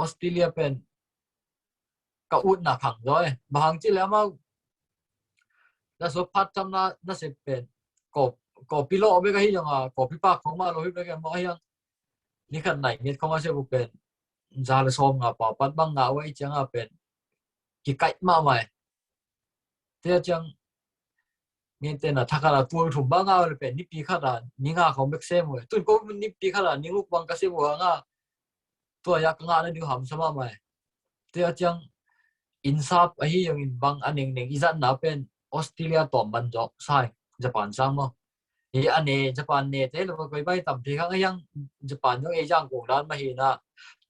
Australia pen ka utna khang zaw e. Bang hang ci le amau na so phat tham na, nasep pen ko, kopi lo bek ahi zong a, kopi pak khong mah lo hi bek e maw a hiang. Ni khat nai nget khong a sep uh pen za le sawm nga pau pat bang nga uh ahi ciang a pen kikaih mahmah e. Tua ciang ngen tena thakhat a tul thum bang nga uh le pen nipi khat a ni nga khong bek sem uh e. Tun ko nipi khat a ni nguk bang ka sem uh a nga tua ya ka ngah na ding hamsa mahmah e. Tua ciang inn sap ahi zongin bang a nengneng i zatna pen Australia tawm ban zawh sa e, Japan sang maw. Hi a ne, Japan ne te lo koi bai tam thei khang a hiang Japan zong ei zang kong dan mah hi na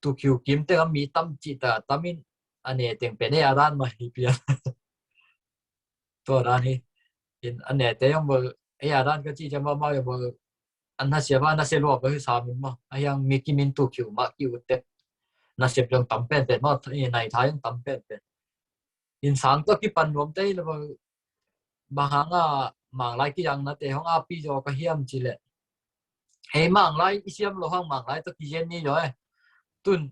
Tokyo kim teng a mi tam cih ta tam in a ne teng pen ei a dan mah hi pian. Tua dan hi. In a ne te zong bel ei a dan ka cih ciang mahmah zong bel an nasia ba nasia lua ba hi sam in maw. A hiang mi kimin tu kiu mah kiu te. Nasia zong tam pen pen maw, i nai thai zong tam pen pen. In sang tawh kipan nuam te hi le ba, bang hang a Manglai kizang na te hong api zaw ka hiam ci le. Ei Manglai i siam lo hang Manglai tawh kizen ni zaw e. Tun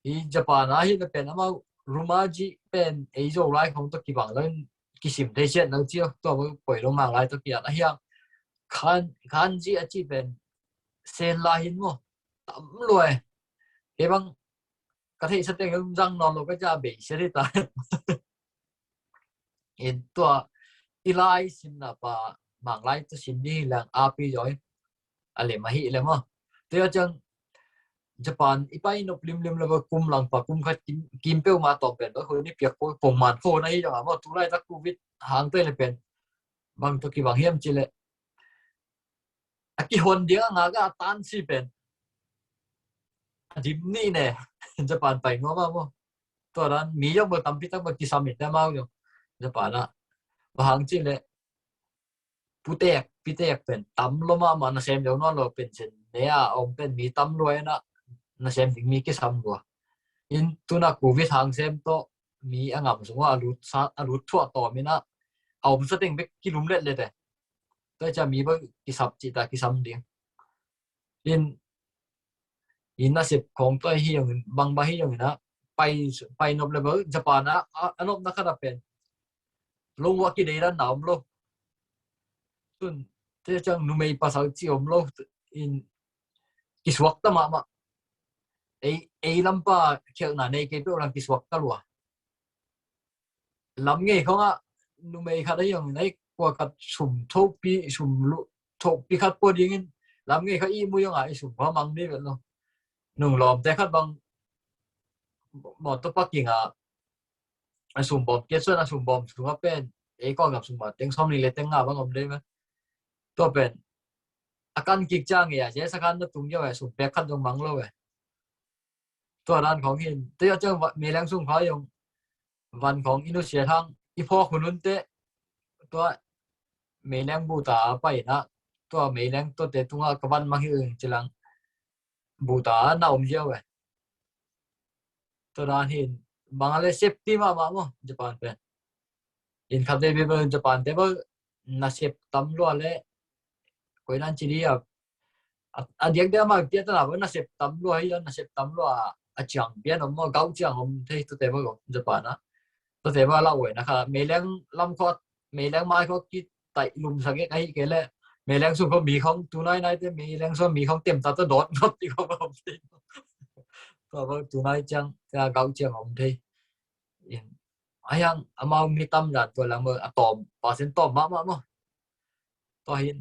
i Japan a hi le pen amau Romaji pen ei Zolai khong tawh kibang lo in kisim thei siat lo cio, tua ba poi lo Manglai tawh kiat a hiang. Kan, kanji a ci pen sen la hin maw. Tam lua e. Kei bang ka theihsa teng zang nawn lo ka ca bei siat hi ta. In tua i lai simna pa Manglai tawh sim ding hi lang api zaw hi. A lem ahi le maw. Tua ciang Japan i pai nop limlim le ba kum lang pa kum khat kim, kim peuh ma tawm pen ba hun i piak ko pong man ko na hi zong a maw. Tu laitak Covid hang te le pen bang tawh kibang hiam ci le. A kihon ding a ngak a tan si pen a dim ni ne. Japan pai nuam a maw. Tua dan mi zong ba tampi tak ba kisam in te mau zong Japan a. Ba hang ci le putek pitek pen tam lo mahmah, nasem lo nawn lo pen sen ne a om pen mi tam lua ina nasem ding mi kisam lua. In tuna Covid hang sem tawh mi a ngam sung a lut sa, a lut thuah tawm ina a om sa teng bek kilum let let e. Tua cia mi ba kisap cih ta kisam ding. In, in nasep khong tua hi zong in, bang ba hi zong ina pai, pai nop le ba Japan a, a, a nopna khat a pen lungua kidei dan na om lo. Tun te ciang numei pasal ci om lo. In kisuak ta mahmah. Ei, ei lampa khialhna nei kei peuh lang kisuak ta lua. Lam ngei khong ah numei khat a hiang in ei kua khat sum thopi, sum lu thopi khat pua dingin lam ngei khat i mu hiang a i sum kha mang dei vet lo. Nung lawmte khat bang mawtaw parking a a sum bawm kiat suan a sum bawm sung a pen ei kawlgam sum a teng sawm nih le teng nga bang om dei ve. Tua pen a kan kik ciang e a sia sakhan na tung yau e sum pek khat zong mang lo e. Tua dan khong hin tua ciang meileng sung kha yong van khong i nusia thang i phawk hun hun te tua meileng buta a pai na tua meileng tua te tunga ka van mang hi ung cilang buta na om ziau e. Tua dan hin bang a le safety mahmah maw Japan pen. In khat vei vei bel Japan te bel nasep tam lua le koi dan ci di a a diak dia ma pia ta na bel nasep tam lua hi nasep tam lua a ciang pian om maw gau ciang om thei tua te bel Japan a. Tua te bel a la uai na kha meileng lam khot meileng mai khot ki tai lum sa gek ahi kei le meileng sung khot mi khong tunai nai te meileng sung mi khong tem ta tua dot ngap ti khong om thei. Tua bel tunai ciang tua gau ciang om thei. In a hiang amau mi tam dan tua lang bel a tawm pasen tawm mahmah maw. Tua hin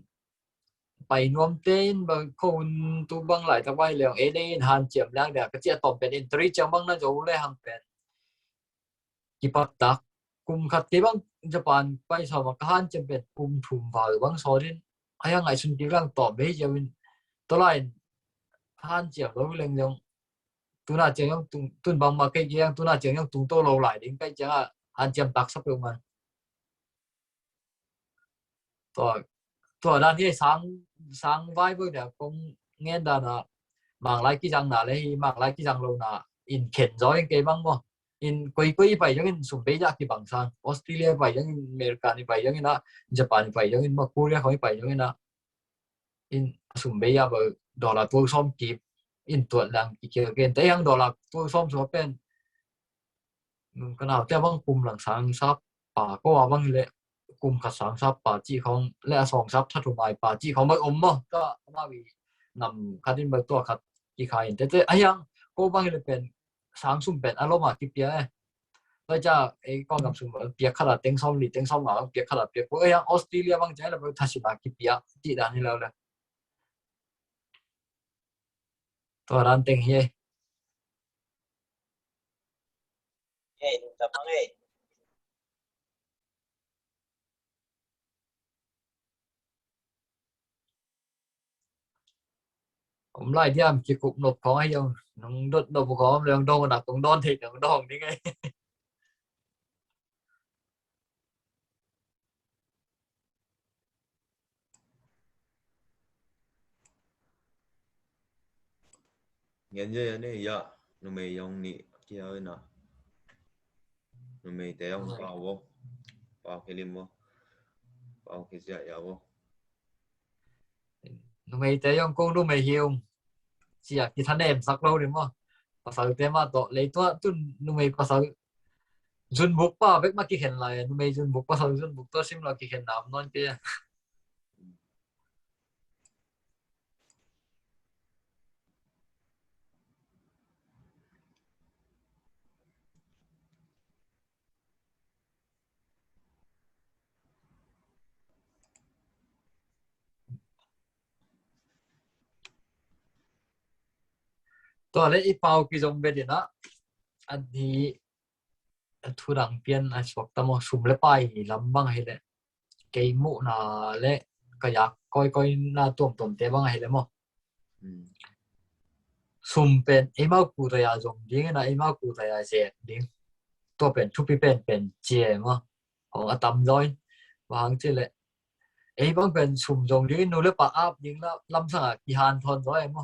pai nuam te in bel ko un tu bang lai tak vai leong ei dei in han ciam lang dia ka cia tawm pen in three ciang bang na zo le hang pen. Kipak tak kum khat kei bang Japan pai sawm a ka han ciam pen kum thum val bang sawt in a hiang ngaihsun kik lang tawm bei ziau in tua lai in han ciam lo leng leong tuna ciang yong tung tun bang ma kei kiang tuna ciang yong tung to lo lai ding kai ciang a han ciam tak sa peuh man. Tua tua dan hi sang sang vai boi dia kong ngen dan a Manglai kizang na le hi Manglai kizang lo na in khen zaw in kei bang maw. In koi koi i pai zong in sum bei zah kibang sang Australia i pai zong in America i pai zong in a Japan i pai zong in maw Korea khong i pai zong in a in a sum bei a bel dollar tua sawm kip in tuat lang kikhel ken te hiang dollar tua sawm sua pen. Ka nau te bang kum lang sang sap pa ko a bang le kum khat sang sap pa ci khong le a song sap that humai pa ci khong bang om maw ka ma wi nam khat in bel tua khat kikhai in te te a hiang ko bang le pen sang sum pen a lom a kipia e. Tua ca ei kawlgam sum bel piak khat a teng sawm li teng sawm nga bang piak khat a piak ko e hiang Australia bang ca le bel thasin a kipia ci dan hi lo le. Tua dan teng hi. Om lai diam kikup nop khong a hiang nong dot nop khong om le ong dong nak ong don thei nong dong ding ei. Ngen zia ya ne ya, numei yong ni kia na. Numei te yong pau wo. Pau ke lim wo. Pau ke zia ya wo. Numei te yong ko numei hiu. Cia kithanem sak lo ni mo. Pasal te ma to lei tua tun numei pasal zunbuk pa bek ma kikhen lai, numei zunbuk pasal zunbuk to sim lo kikhen nam non ke. Tua le i pau kizom ve dina. An hi a thu dang pian a suak tamo sum le pai hi lam bang hi le. Kei muhna le ka yak koi koi na tuam tuam te bang hi le mo. Sum pen eimau ku taya zong ding na eimau ku taya zek ding. Tua pen thupi pen pen cia mo. Hong a tam zoi. Bang ci le. Ei bang pen sum zong ding nu le pa ap ding la lam sanga kihan thon zoi mo.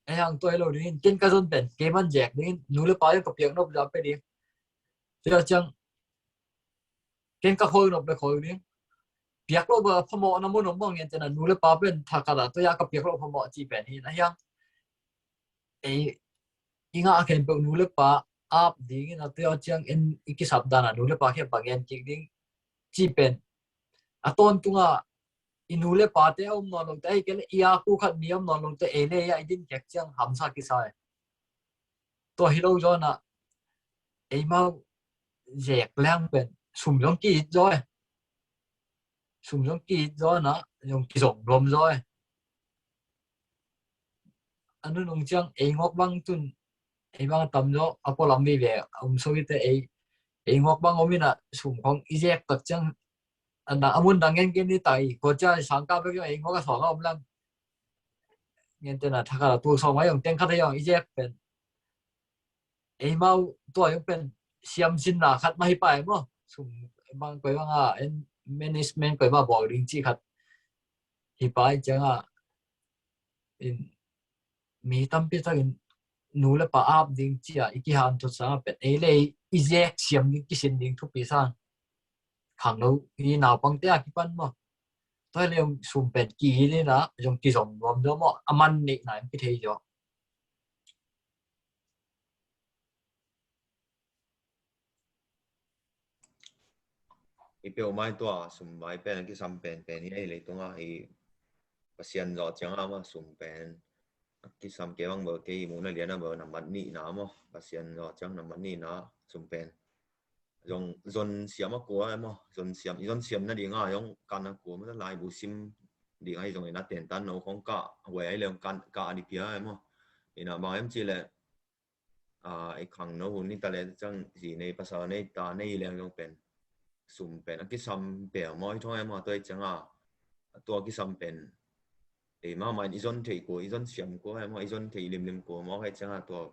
Ei hang tua hi lo ding ken ka zon pen kei man zek ding nu le pa ka piak nop za pe ding. Tia ciang ken ka khoi nop le khoi ding. Piak lo ba phamo na mo nop mo ngen tena nu le pa pen thakara to ya ka piak lo phamo ci pen hi na hiang. Ei inga a khen pe nu le pa ap ding na tia ciang en i kisap dana nu le pa khen pa ngen kik ding. Ci pen a ton tunga i nu le pa te om non lo te ei ke le i a ku khat mi om non lo te ei le ya i din kek ciang hamsa kisai. Tua hi lo zona eimau zek leng pen sum zong ki it zoi. Sum zong ki it zona zong kizong lom zoi. Anu nung ciang ei ngok bang tun ei bang tam zo a ko lam vi ve um so ite ei ei ngok bang om ina sum kong i zek tak ciang ana amun dang ngen ken ni tai ko cia sangka bek yo ei ngok a song a om lang. Ngen tena thakara tu song a yong teng khat a yong i zek pen. Eimau tua yong pen siam sin na khat ma hi pai mo. Sum bang koi bang a en management koi bang bol ding ci khat. Hi pai ciang a in mi tampi takin nu le pa ap ding cia i kihan thot sang a pen ei le i zek siam ding kisin ding thupi sang. Khang lo i naupang te a kipan mo. Tua le sum pen ki hi le na zong kizong nuam zo mo a man neih na in kithei zo. I peuhmai tua sum vai pen a kisam pen pen hi a hi leitunga hi Pasian zawh cianga ma sum pen a kisam kei bang bel kei muhna liana bel nambat nihna maw Pasian zawh ciang nambat nihna sum pen zong zon siam a kua maw zon siam i zon siam nadinga zong kan a kua maw laibu sim dinga hi zong ina tentan no khong kah huai ai le kan kah a dipia maw ina bang em ci le i khangno hun ni ta le cang zi nei pasal nei ta nei leng zong pen sum pen a kisam pel maw i thong em a tua i cianga a tua kisam pen ei ma ma in i zon thei kua i zon siam kua em a i zon thei limlim kua maw hei cianga tua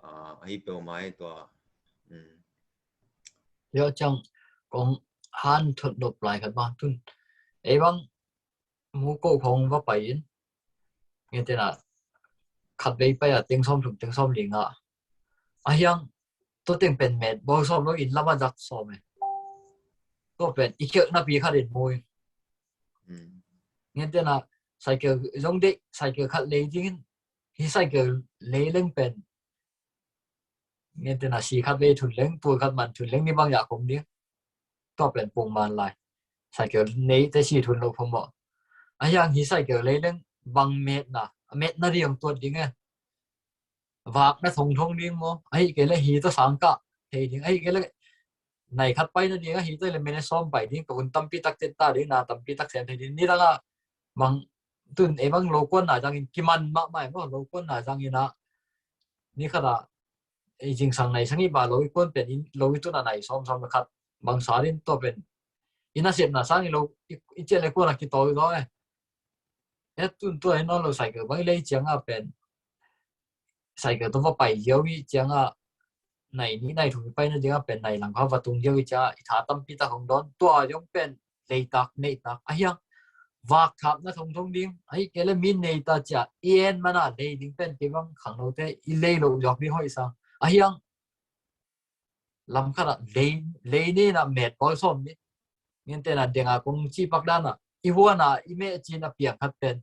a hi pel mai tua. Yo cang kong han thot nop lai khat bang tun ei bang mu ko khong va pai in ngen tena khat vei pai a teng sawm thum teng sawm li nga a hiang to teng pen met bawl sawm lo in lama zak sawm e. To pen i khialh napi khat in mu in ngen tena cycle zong deih cycle khat lei dingin hi cycle lei leng pen ngen tena si khat vei thun leng tul khat man thun leng ni bang ya khom ding. Tua pen pung man lai cycle nei te si thun lo phom maw a hiang hi cycle lei leng bang metna a metna riang tuat ding e. Vak na thong thong ding maw a hi kei le hi ta sang kah thei ding a hi kei le nai khat pai na ding a hi ta le mene sawm pai ding ka un tampi tak tet ta ding na tampi tak sem thei ding ni dang a bang tun ei bang lo kuan na dang in kiman mah mai maw lo kuan na dang in a ni khat a ei zingsang nai sang i ba lo i kuan pen in lo i tun a nai sawm sawm khat bang sa din tua pen i na sep na sang i lo i ciah le kuan a kitol lo e. Et tun tua in lo cycle bang i lei ciang a pen cycle to va pai ziau i ciang a nai ni nai thum i pai na ciang a pen nai lang kha va tung ziau i ciang a i tha tampi tak hong don tua zong pen leitak neitak a hiang vak khapna thongthong ding, ahi kei le mi nei ta cia i en mana lei ding pen kei bang khangnote i lei lo zawk ding hoih sang. Ahiang lam khatah lei, lei nina met pawl sawm ni. Ngente na denga kong ci pak dana i huana i meh cin a piang khat pen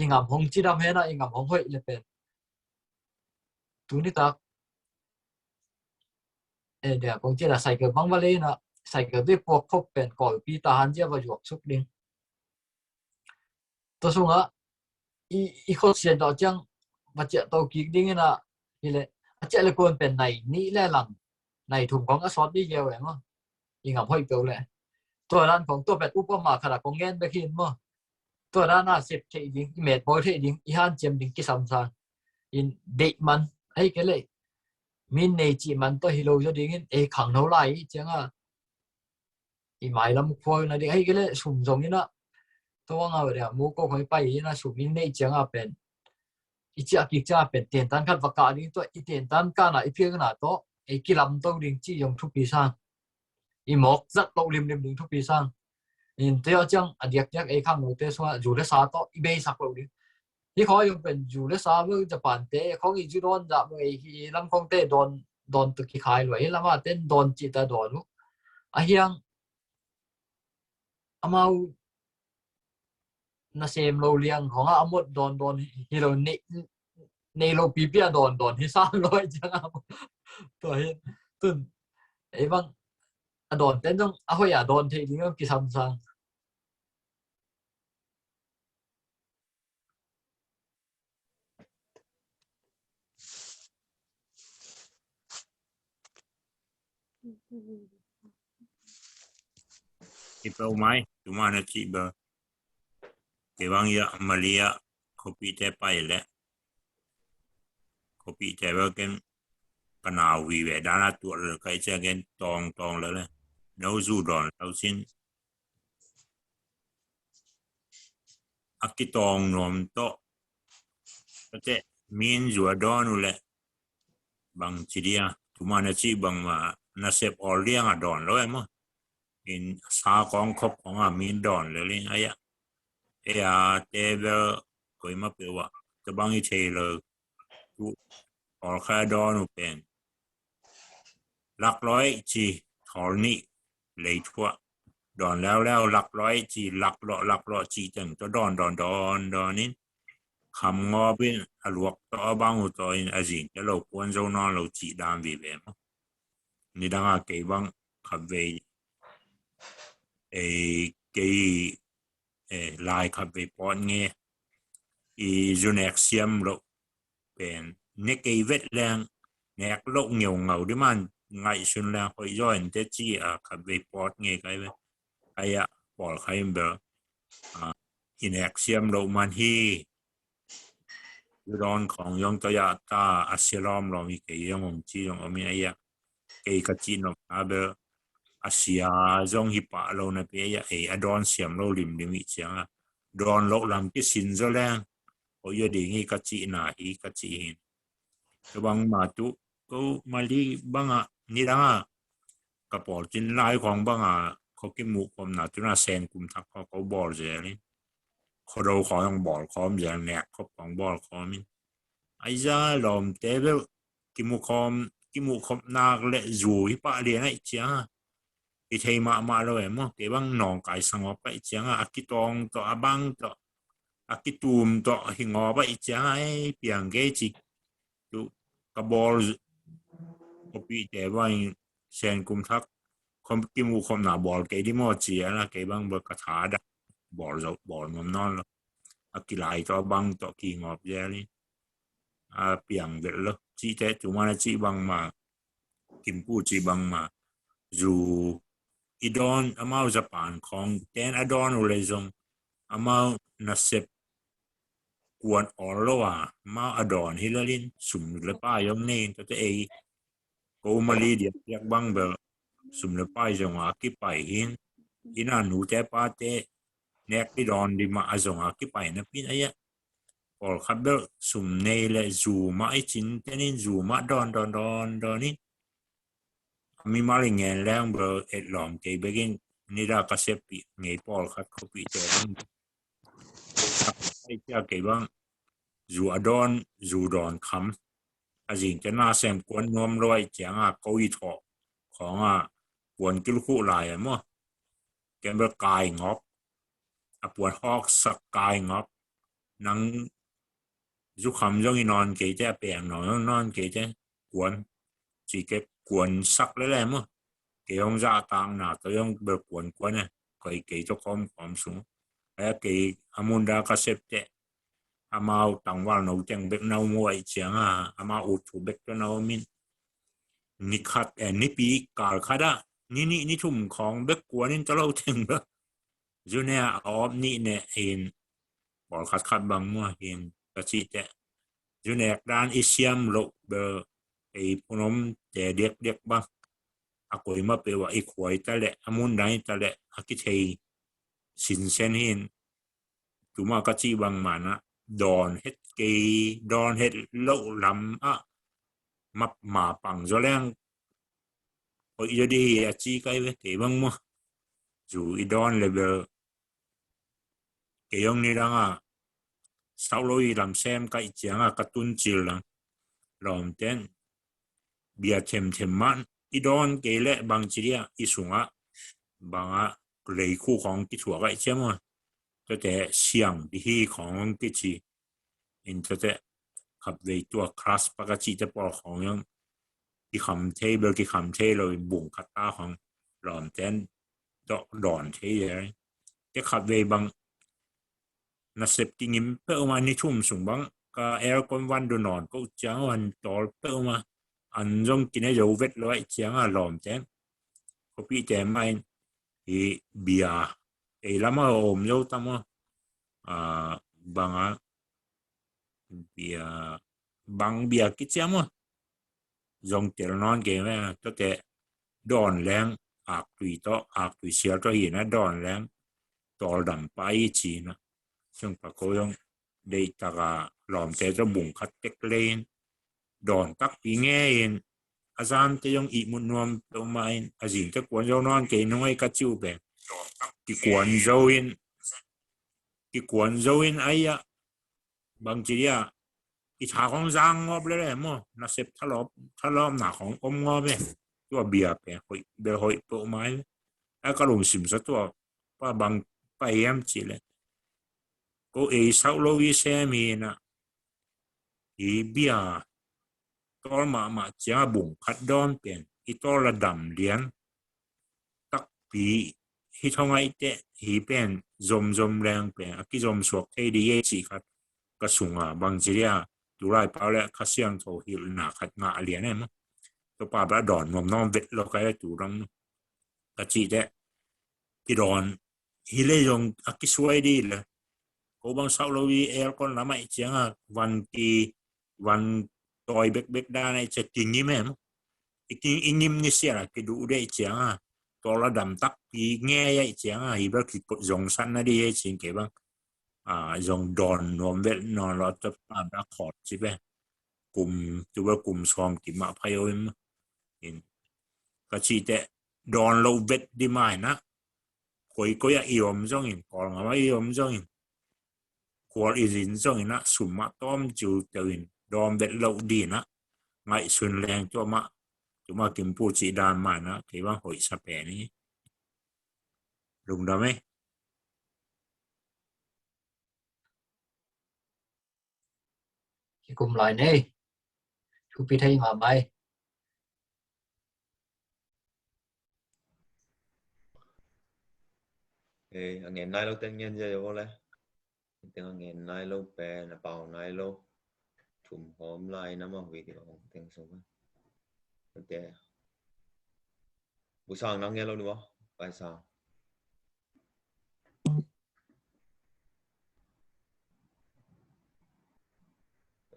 i ngam hong cidam hena i ngam hong hoih le pen tuni tak e, denga kong cina cycle bang va leina cycle dei puak khop pen kawlpi ta han zia va zuak suk ding. Tua sungah i, i khot sian tawh ciang va ciah to kik dingin a, hi le a ciah le kuan pen nai nih le lang nai thum kong a sawt dih giau e maw. I ngam hoih peuh le tua dan kong tua pen upama khat a kong ngen bek hin maw. Tua dan a sep theih ding, i met bawl theih ding, i hanciam ding kisam sang in deih man ahi kei le min nei cih man tawh hi lo zaw dingin ei khangno lai i cianga i mailam khual na ding ahi kei le sum zong ina tua nga dia mu ko khoi pai ina sum in nei cianga pen i ciah kik cianga pen tentan khat va kah ding tua i tentan kahna i phiakna tawh ei kilamto ding ci zong thupi sang. I mawk zat loh limlim ding thupi sang. In tua ciang a diakdiak ei khangnote sungah zu le sa tawh i beisak loh ding. Hi khawi zong pen zu le sa bel Japan te khong i zu dawn zah bel ei hi lam khongte dawn, dawn tuk kikhai lua hi lama ten dawn cih ta dawn uh. Ahiang amau nasem lo liang khong a amot dawn dawn hi lo nei, nei lo pipi a dawn dawn hi sam lo ai ciang a tua hi tun ei bang a dawn ten zong a hoih a dawn thei ding kisam sang. Hi peuh mai, tuma na cih bel. Kei bang ia Malia, khuapihte pai le. Khuapihte bel ken ka nau vive dana tuah le kai cia ken tawng tawng le le. No zu dawn lo sin. A kitawng nuam tawh tate min zu a dawn uh le bang ci dia tuma na cih bang ma na sep awl liang a dawn lo e maw. In sa kawng khop kawng a min dawn le ling aia. Ei a te bel koima peuh ah tabang i thei lo. Tu awl kha dawn uh pen laklawih ci thawl nih leithuah dawn leuleu laklawih ci laklawh laklawh ci teng tawh dawn dawn dawn dawn in kham ngawp in a luak tawh a bang uh tawh in a zing te lo puan zo nawn lo ci dam vive maw. Nidang a kei bang khatvei ei kei lai khatvei pawt nge i zu nek siam loh pen ne kei vet leng nek loh ngeu ngau di man ngaihsun leng hoih zaw in te ci a khatvei pawt nge kai vet. Kai a pawl khai in bel i nek siam loh man hi. Zu dawn khawng zong tawh a ta a sia lawmlawm hi kei zong hong ci zong om hi aia. Kei ka cih nopna bel a sia zong hi pah lo napi aia ei a dawn siam lo limlim ih cianga dawn loh lam kisin zaw leng hoih a ding hi ka cihna hi ka cih hin. Tua bang ma tuh ko Mali bangah nidangah ka pawl cin lai khawng bangah kho kimuh khawmna tuna Sen kum thak kho ko bawl zel in kho do khawng bawl khawm zel nek khop khawng bawl khawm in aizah lawmte bel kimuh khawm kimuh khawm nak le zu hi pah lian aih cianga i thei mahmah lo em maw. Kei bang nawngkai sangawp aih cianga a kitawng tawh a bang tawh a kitum tawh hi ngawp aih cianga ei piang kei ci. Tu ka bawl khuapihte bang Sen kum thak khawm kimuh khawmna bawl kei di maw ci a na kei bang bel ka tha dah bawl zo bawl ngam nawn lo. A kilai tawh a bang tawh kingawp zel in a piang vet lo. Cihte tuman a cih bangma kimpu cih bangma zu i dawn amau Japan khawng ten a dawn uh le zong amau nasep kuan awl lo a amau a dawn hi lalin sum le pai om nei in tate ei ko Mali diakdiak bang bel sum le pai zong a kipai hin ina nute pate nek i dawn di mah a zong a kipai napin aia. Pawlkhat bel sum nei le zu mah i cin tenin zu mah dawn dawn dawn dawn in a mimal i ngen leng bel et lawm kei bekin nida ka seppih ngei pawlkhat khuapihte bang Ai cia kei bang zu a dawn, zu dawn kham. A zing te na sem kuan nuam lo ai cianga ko i thaw khawng a kuan kilkhuh lai a maw. Ken bel kai ngawk. A puan hawk sak kai ngawk. Nang zukham zong i nawn kei te, a peng nawn zong nawn kei te. Kuan ci ke kuan sak lele maw. Kei hong zahtakna tawh zong bel kuan kuan e. Koi kei tawh kawmkawm sung. Aya kei a mun da ka sep te. Amau tangval no teng bek na um uh ai cianga amau ut thu bek tawh na um in. Ni khat e, nipi kal khat ah ni nih ni thum khawng bek kuan in tawh lo teng bek. Zu ne a awp nih ne hin pawlkhat khat bang mua hin ka cih teh. Zu nek dan i siam loh bel ei phunom te diakdiak bang a koima peuh ah i khuai ta leh a mun dang i ta leh a kithei sinsen hin. Tuma ka cih bang manah dawn het kei, dawn het loh lam ah map ma pang zaw leng hoih zaw di hi a ci kai ve kei bang maw. Zu i dawn le bel kei hong ni dang a sauh lo i lam sem ka i ciang a ka tun cil dang lawmten bia themthem man i dawn kei leh bang ci dia i sungah bangah leikhu khawng kithuak a i ciam a tuate siang di hi khawng hong kici. In tuate khatvei tua class pak a cihte pawl khawng hong kikham thei bel kikham thei lo in bung khat ta khawng lawmten dawn thei. Te khatvei bang nasep kingim peuhmah ni thum sung bang ka aircon van du nawn ko ciang van tawl peuhmah an zong kine zo vet lo aih ciang a lawmten khuapihte mah in hi bia ei lamah om zo tam aw. Banga bia bang bia kiciam aw. Zong tel nawn kei me tuate dawn leng aktui tawh aktui sial tawh hina dawn leng tawldam pai i cina. Sungpa ko zong deihtaka lawmte tawh bung khat tek lein dawn takpi ngein a zante zong ihmut nuam peuhmah in a zingte kuan zo nawn kei nung ei ka ciu pen kikuan zo in kikuan zo in aia bangci dia i tha khong zang ngawp lele maw nasep thalawp thalawpna khong om ngawp e. Tua bia pen hoih bel hoih peuhmah in a ka lungsim sa tua pa bang pa hiam cih leh ko ei sauh lo i sem hi na i bia tawl mahmah ciang a bung khat dawn pen i tawl a dam lian takpi hi thong aih teh hi pen zomzom leng pen a kizom suak thei di ei cih khat ka sunga bangci dia tulai pau le kha siangtho hilhna khat ngah lian em. Tua pa bel a dawn nuam nuam vet lo ka e tu dang ka cih teh kidawn hi le zong a kisuai di le ko bang sauh lo i aircon lamah i ciang a van ki van tawi bekbek dan a i ciang kingim em i ngim ni sian a kiduh de i ciang a tawl a dam takpi ngei a i ciang a hi bel kizong san na di e cin kei bang zong dawn nuam vet nawn lo a tua pa bel a khawt ci pe kum tu bel kum sawm kimah phai o in ka cih teh dawn lo vet di mah in a koikoi ah i om zongin kawlngam ah i om zongin khual i zin zongin ah sum ah tawm ciu teuh in dawn vet loh din ah ngaihsun leng tua mah tuma kimpu cih dan mah in ah kei bang hoihsa pen hi. Lungdam ei. Kikum lai nei. Thupi thei ngah mai. Ei a ngen nai lo teng ngen zia yo le. Teng a ngen nai lo pen a pau nai lo. Thum khawm lai na ma video teng sung. Te. Bu sang nang ngen lo ni wa. Pai sang.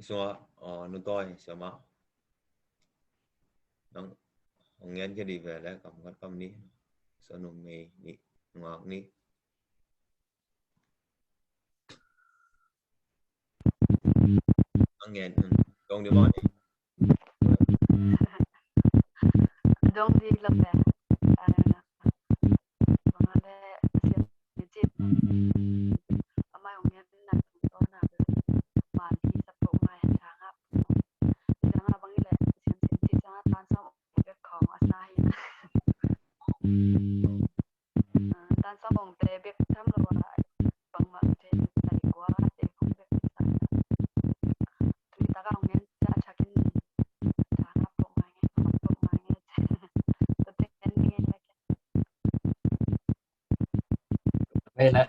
Sua, uh, nu toi siama. Nang hong ngen ke di ve le kam khat kam ni. Sua nu mei ni ngak ni. Ang ngen, dong di ma ni. Dong di la ve. Bang a le siam ni cin. Amai hong ngen na tong Hei le.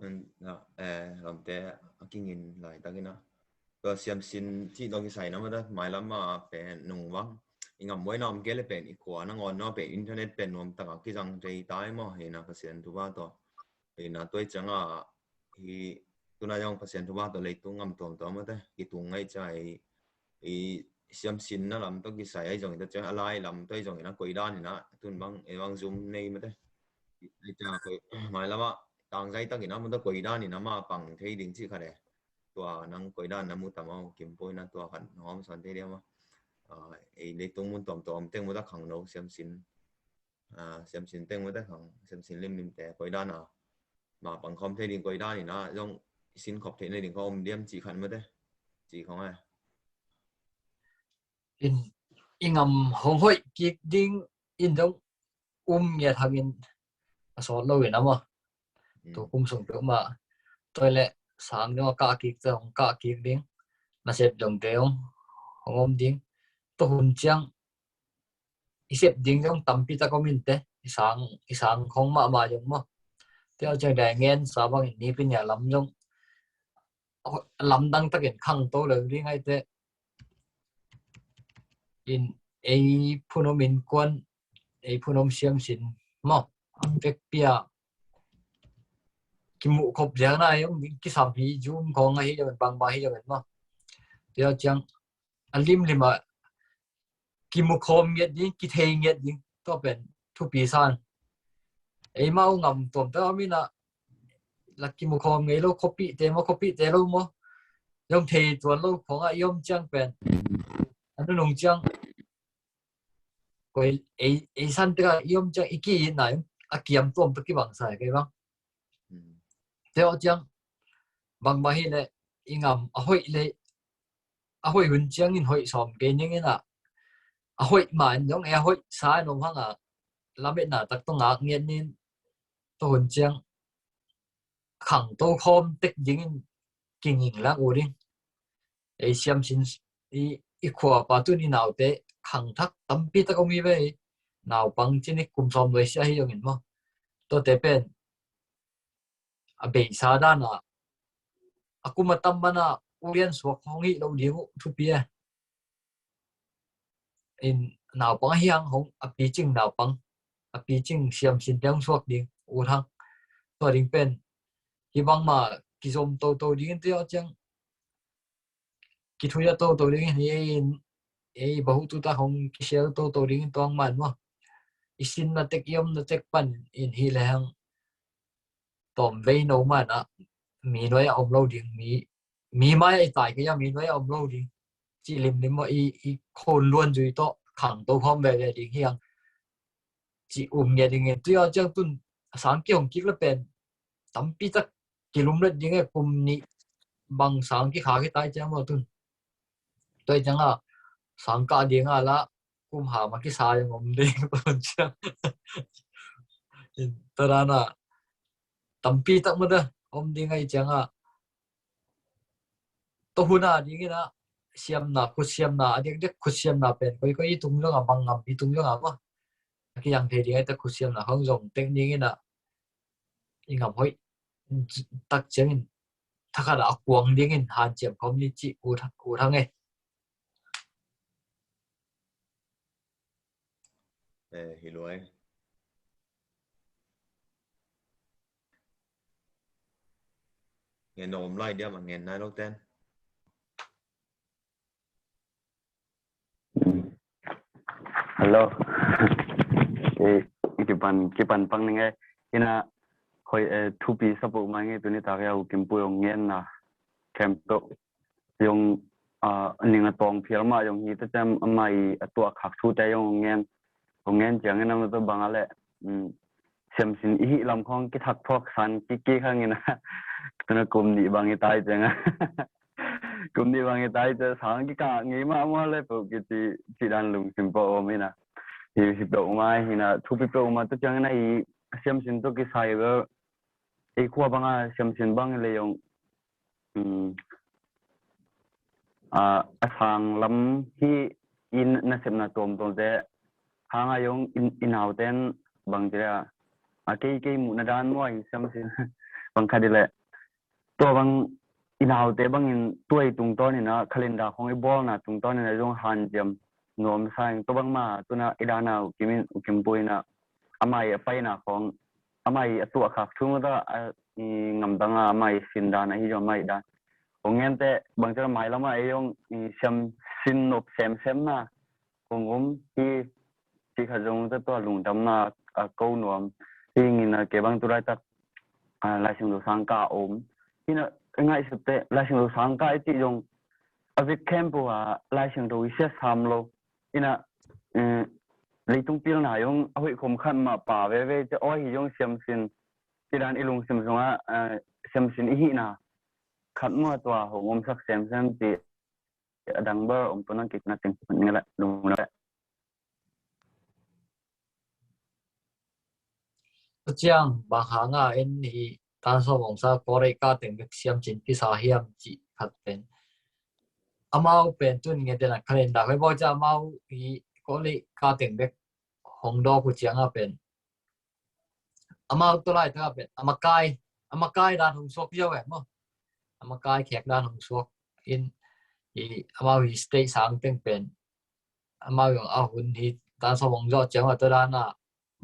An, na, eh, lamte a kingin laitakin a. Tua siamsin cih tawh kisai na mata, mailam a pen nung vang. I ngam buai na om kei le pen i khua nangawn na pen internet pen nuam taka kizang thei tai maw, hi na Pasian thupha tawh. Hi na tua ciang a, hi tuna zong Pasian thupha tawh leitung ngam tuamtuam mata, kitung ngai cia i, i siamsin na lam tawh kisai ai zong i ta ciang a lai lam tawh ai zong i na koi dan i na tun bang, e bang Zoom nei mata. Ai cia koi, mailam a, tangzai tak i na mata koi dan i na ma pang thei ding cih khat e. Tua nang koi dan na mu tam au, Kim Pui na tua khat na hawm sawn thei diam a. Ah, ei leitung mun tuamtuam teng mata khangno siamsin. Ah, siamsin teng mata khang, siamsin limlimte koi dan a. Ma pang khawm thei ding koi dan i na, zong sin khop thei na ding khawm om diam cih khat mata. Cih khawng a. In, i ngam hong hoih kik ding in zong um ngiat hangin a sawt lo in a maw. Mm. Tua kum sung peuhmah. Tua le sang dong a kah kik te hong kah kik ding. Nasep dongte hong, hong om ding. Tua hun ciang i sep ding zong tampi tak om in te. I sang, i sang khong mahmah zong maw. Tua ciang dai ngen sa bangin nipi nia lam zong lamdang takin khangto lo ding ai te. In ei phunom innkuan, ei phunom siamsin maw, a pekpi a kimuh khop ziang na ei om ding, kisam hi, Zoom khawng ahi zongin, bangbang ahi zongin maw. Tua ciang a limlim a kimu khawm ngiat ding, kithei ngiat ding, tua pen thupi san. Eimau ngam tuamtuam om in a, la kimu khawm ngei lo, khuapihte maw, khuapihte lo maw, zong thei tuan lo khawng a i om ciang pen a nunung ciang koi ei, ei san tek a i om ciang i ki-itna in a kiam tuam tawh kibang sa kei bang. Mm. Tua ciang bangbang hi le i ngam a hoih le, a hoih hun ciangin hoih sawm kei ning in a, a hoih ma in zong e a hoih sa in om hang a, lametna tak tawh ngak ngiat ning. Tua hun ciang khangto khawm tek dingin kinging lang uh ding. Ei siamsin i, i khuapa tun i naute khangthak tampi tak om hi ve. Naupang cin i kum sawm nuai sia hi zongin maw. Tuate pen a beisa dan a, a kum a tam man a ulian suak hong hih lo ding uh thupi e. In naupang ahi hang hong a picing naupang, a picing siamsin te hong suak ding uh hang. Tua ding pen hi bangmah kizom toto ding in tua ciang kithuia toto ding in, ei in, ei bahu tuta hong kisial toto ding in tuang man maw. I sinna tek, i omna tek pan in hi le hang tawm vei no man a, mi nuai a om lo ding, mi, mi mai a i tai kei a mi nuai a om lo ding. Cih limlim maw, i, i khon luan zui tawh khangto khawm veve ding hi hang. Cih um ngiat ding in, tua ciang tun a sang kihong kik le pen tampi tak kilumlet ding e, kum nih bang sang kikha kitai ciang maw tun. Tua ciang a sang kah ding a la kum ha ma kisa ding om ding tun ciang. Tua dan a tampi tak mah dah om ding ai ciang a tua hun a ding in a siamna, khutsiamna, a diakdiak khutsiamna pen koikoi i tung zong a, bang ngam i tung zong a maw. A kiang thei ding ai ta khutsiamna hong zong tek ding in a i ngam hoih tak ciangin thakhat a kuang dingin hanciam khawm ni cih ut, ut hang e. Eh, hi luai. Ngen nong om lai diam a, ngen nai lo ten. Hello. Eh, kipan, kipan pang ning e. Ina, hoi, eh, thupi sa peuhmah ing e, tuni tak a U Kim Pui hong ngenna khempeuh zong, ah, ning a tawng phial mah zong hi ta ciang, amah i a tuah khak thute zong hong ngen, hong ngen ciangin amah tawh bang a leh, um, siamsin i hih lam khawng kithak thuak san kik kik hang in a, tuna kum nih bang i tai ciang a. Kum nih bang i tai ciang sang kikah ngei mah mah le peuh kici, ci dan lungsim peuh om in a. Hi, hi peuhmah hi na, thupi peuhmah ta ciang in a, i siamsin tawh kisai bel ei khua bang a siamsin bang le zong, um, a, a sang lam hi i nasepna tuamtuamte hang a zong i naute in bangci le a, a kei kei muhna dan maw hi siam sin bang khat i le. Tua bang i naute bangin tua i tungtawn in a calendar khong i bawlna tungtawn in a zong hanciam nuam sa ing. Tua bang ma tuna i dan a U Kim in, U Kim Pu in a ama i a paina khong, ama i a tuahkhak thu mah ta a i ngamdang a ama i sin dan ahi zong ama i dan. Hong ngente bangci le mailam a ei zong i siam sin nop semsem na kong om hi. Ci khat zong ta tua lungdamna a ko nuam hi ing in a, kei bang tu laitak a Laisiangtho sang ka om hi in a, ngaihsut teh Laisiangtho sang ka i cih zong a vek khempeuh a Laisiangtho i sia sam lo in a, eh, leitung pilna zong a hoih khom khat mah pha veve teh aw hi zong siam sin ci dan i lungsim sungah, eh, siam sin i hihna khat maw tua hong omsak semsem ci a dang ber om pua nang kei na teng nge la lung la. Tua ciang bang hang a en hi tan sawm ong sa Korea ka teng bek siam cin kisa hiam ci khat pen. Amau pen tun nge tena calendar hoi bawk cia amau hi Korea ka teng bek hong dawk uh ciang a pen amau tua laitak a pen a makai, a makai dan hong suak ziau eh maw. A makai khek dan hong suak in hi amau hi state sang teng pen amau zong a hun hi tan sawm ong zawh ciang a tua dan a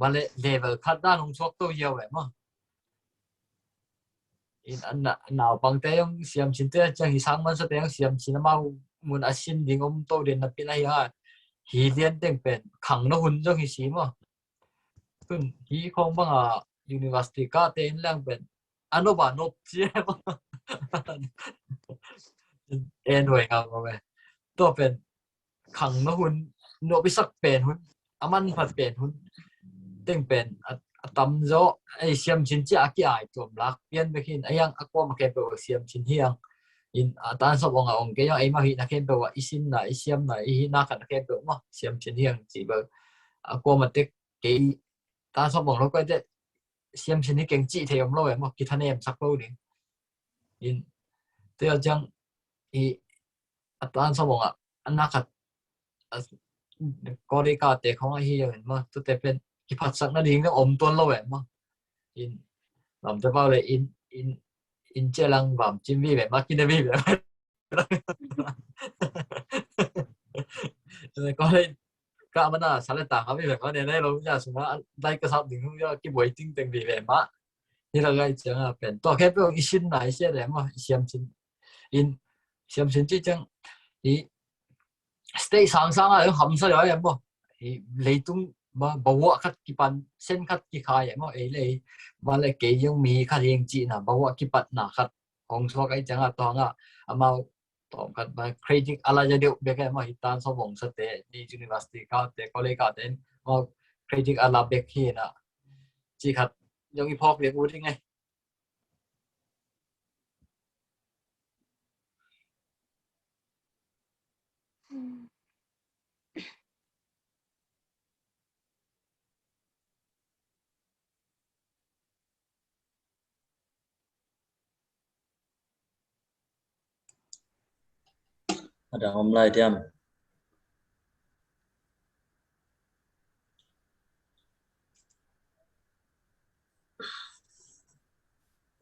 ma le level khat dan hong suak to ziau eh maw. In a na, naupangte zong siam cin te ciang hi sang man sa te zong siam cin amau mun a sin ding om to den na pin a hi a hi lian teng pen khang na hun zong hi si maw. Tun hi khong bang a university ka te in lang pen a nop a nop ci e maw. En huai ngam maw e. Tua pen khang na hun, nop i sak pen hun, a manphat pen hun teng pen a, a tam zaw ei siam cin ci a ki ai tuam lak pian bek hin a hiang a kuam a khempeuh a siam cin hiang. In a tan sawm ong a ong kei zong ei mah hihna khempeuh a i sinna i siamna i hihna khat a khempeuh maw siam cin hiang ci bel a kuam a tek kei tan sawm ong lo koi teh siam cin hi keng cih thei om lo eh maw kithanem sak lo ding. In tua ciang i a tan sawm ong a a na khat a Korea ka te khong a hi zong in maw tute pen kiphatsak na ding om tuan lo eh maw. In lamte pau le in in in cia lang vam cin vive ma kine vive. Korea ka mana sa le tang a vive ma ne ne lo ya sung a dai ka sap ding ya ki buai ting teng vive ma. Hi la gai ciang a pen tua khempeuh i sinna i sia le maw i siam cin in siam cin ci ciang i state sang sang a hamsa lo em maw. Hi leitung ma bawa khat kipan sen khat kikhai em maw ei lei ma le kei zong mi khat heng cihna bawa kipatna khat hong suak ai ciang a tawng a amau tawng khat ma credit a la ja deuh bek em maw hi tan sawm ong sa te ni university ka te college ka te maw credit a la bek hi na ci khat zong i phawk liang u ding ai. A dang om lai diam.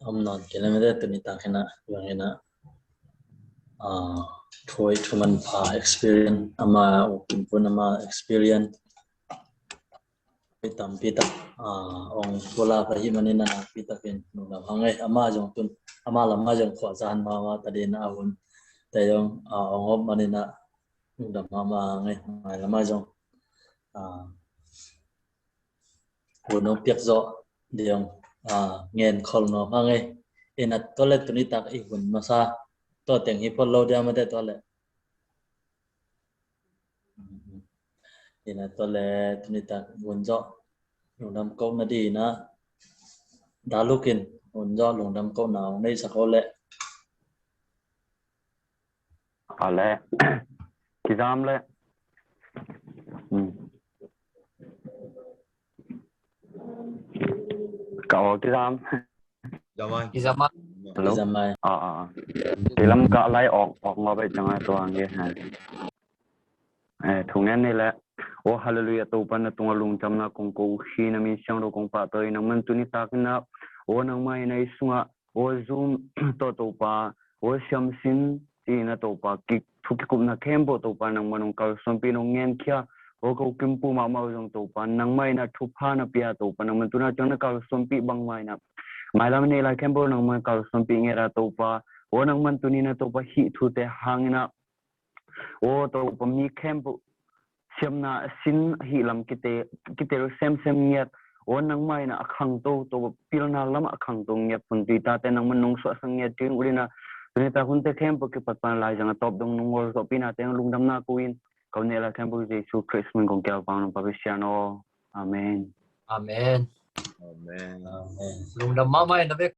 Om nawn kei leh mete tuni tak hi na, bang hi na, ah, thu hoih thu manpha experience, ama U Kim Pu in ama experience tampi tak, ah, ong pulak ahih manin a nakpi takin lungdam hang e. Ama zong tun, ama lam a zong khuazahna mahmah ta ding a hun te zong, ah, ong om manin a lungdam mahmah hang e. Mailam a zong, ah, hun ong piak zawh ding, ah, ngen khol nuam hang e. Ina tua leh tuni tak i hun masa tua teng hi phot lo dia mate tua leh. Ina tua leh tuni tak hun zawh lungdam kohna ding ina daluk in hun zawh lungdam kohna ong nei sak o leh. A le. Kizam le. Hmm. Ka aw kizam. Kizam ai. Kizam ai. Hello. Kizam ai. Ah, ah, ah. Kilam ka lai ok, ok ngawh bai ciang a tua nge ha. Eh, Tung nen ni le. Aw Halleluiah, Topa na tungah lungdamna kong ko uh hi, na min siangtho kong pahtawi. Nangman tuni takin ah, aw nangmah in ei sungah, aw Zoom tawh Topa, aw siamsin, ina Topa, ki, thu kikupna khempeuh Topa nangman hong kalsuanpih, hong ngenkhia. Aw ka ukimpu mahmah uh zong Topa nangmah in ah thupha na pia Topa, nangman tuna ciang na kalsuanpih bangmah in ah, mailam nei lai khempeuh nangman kalsuanpih nget a Topa. Aw nangman tuni na Topa hih thute hangin ah, aw Topa mi khempeuh siamna a sin ahih lam kite, kite semsem ngiat. Aw nangmah in ah a khangto Topa, pilna lamah a khangto ngiat phun tui tate nangman nong suahsak ngiat ding uh in ah, tuni tak hunte khempeuh kipat pan laizang a tawp dong nong ngol zawhpihna teng lungdamna ko in, ka un neh lai khempeuh Jesu Khrist min kong kial vang nong pa Pasian aw. Amen. Amen. Amen. Amen. Lungdam mahmah in na vek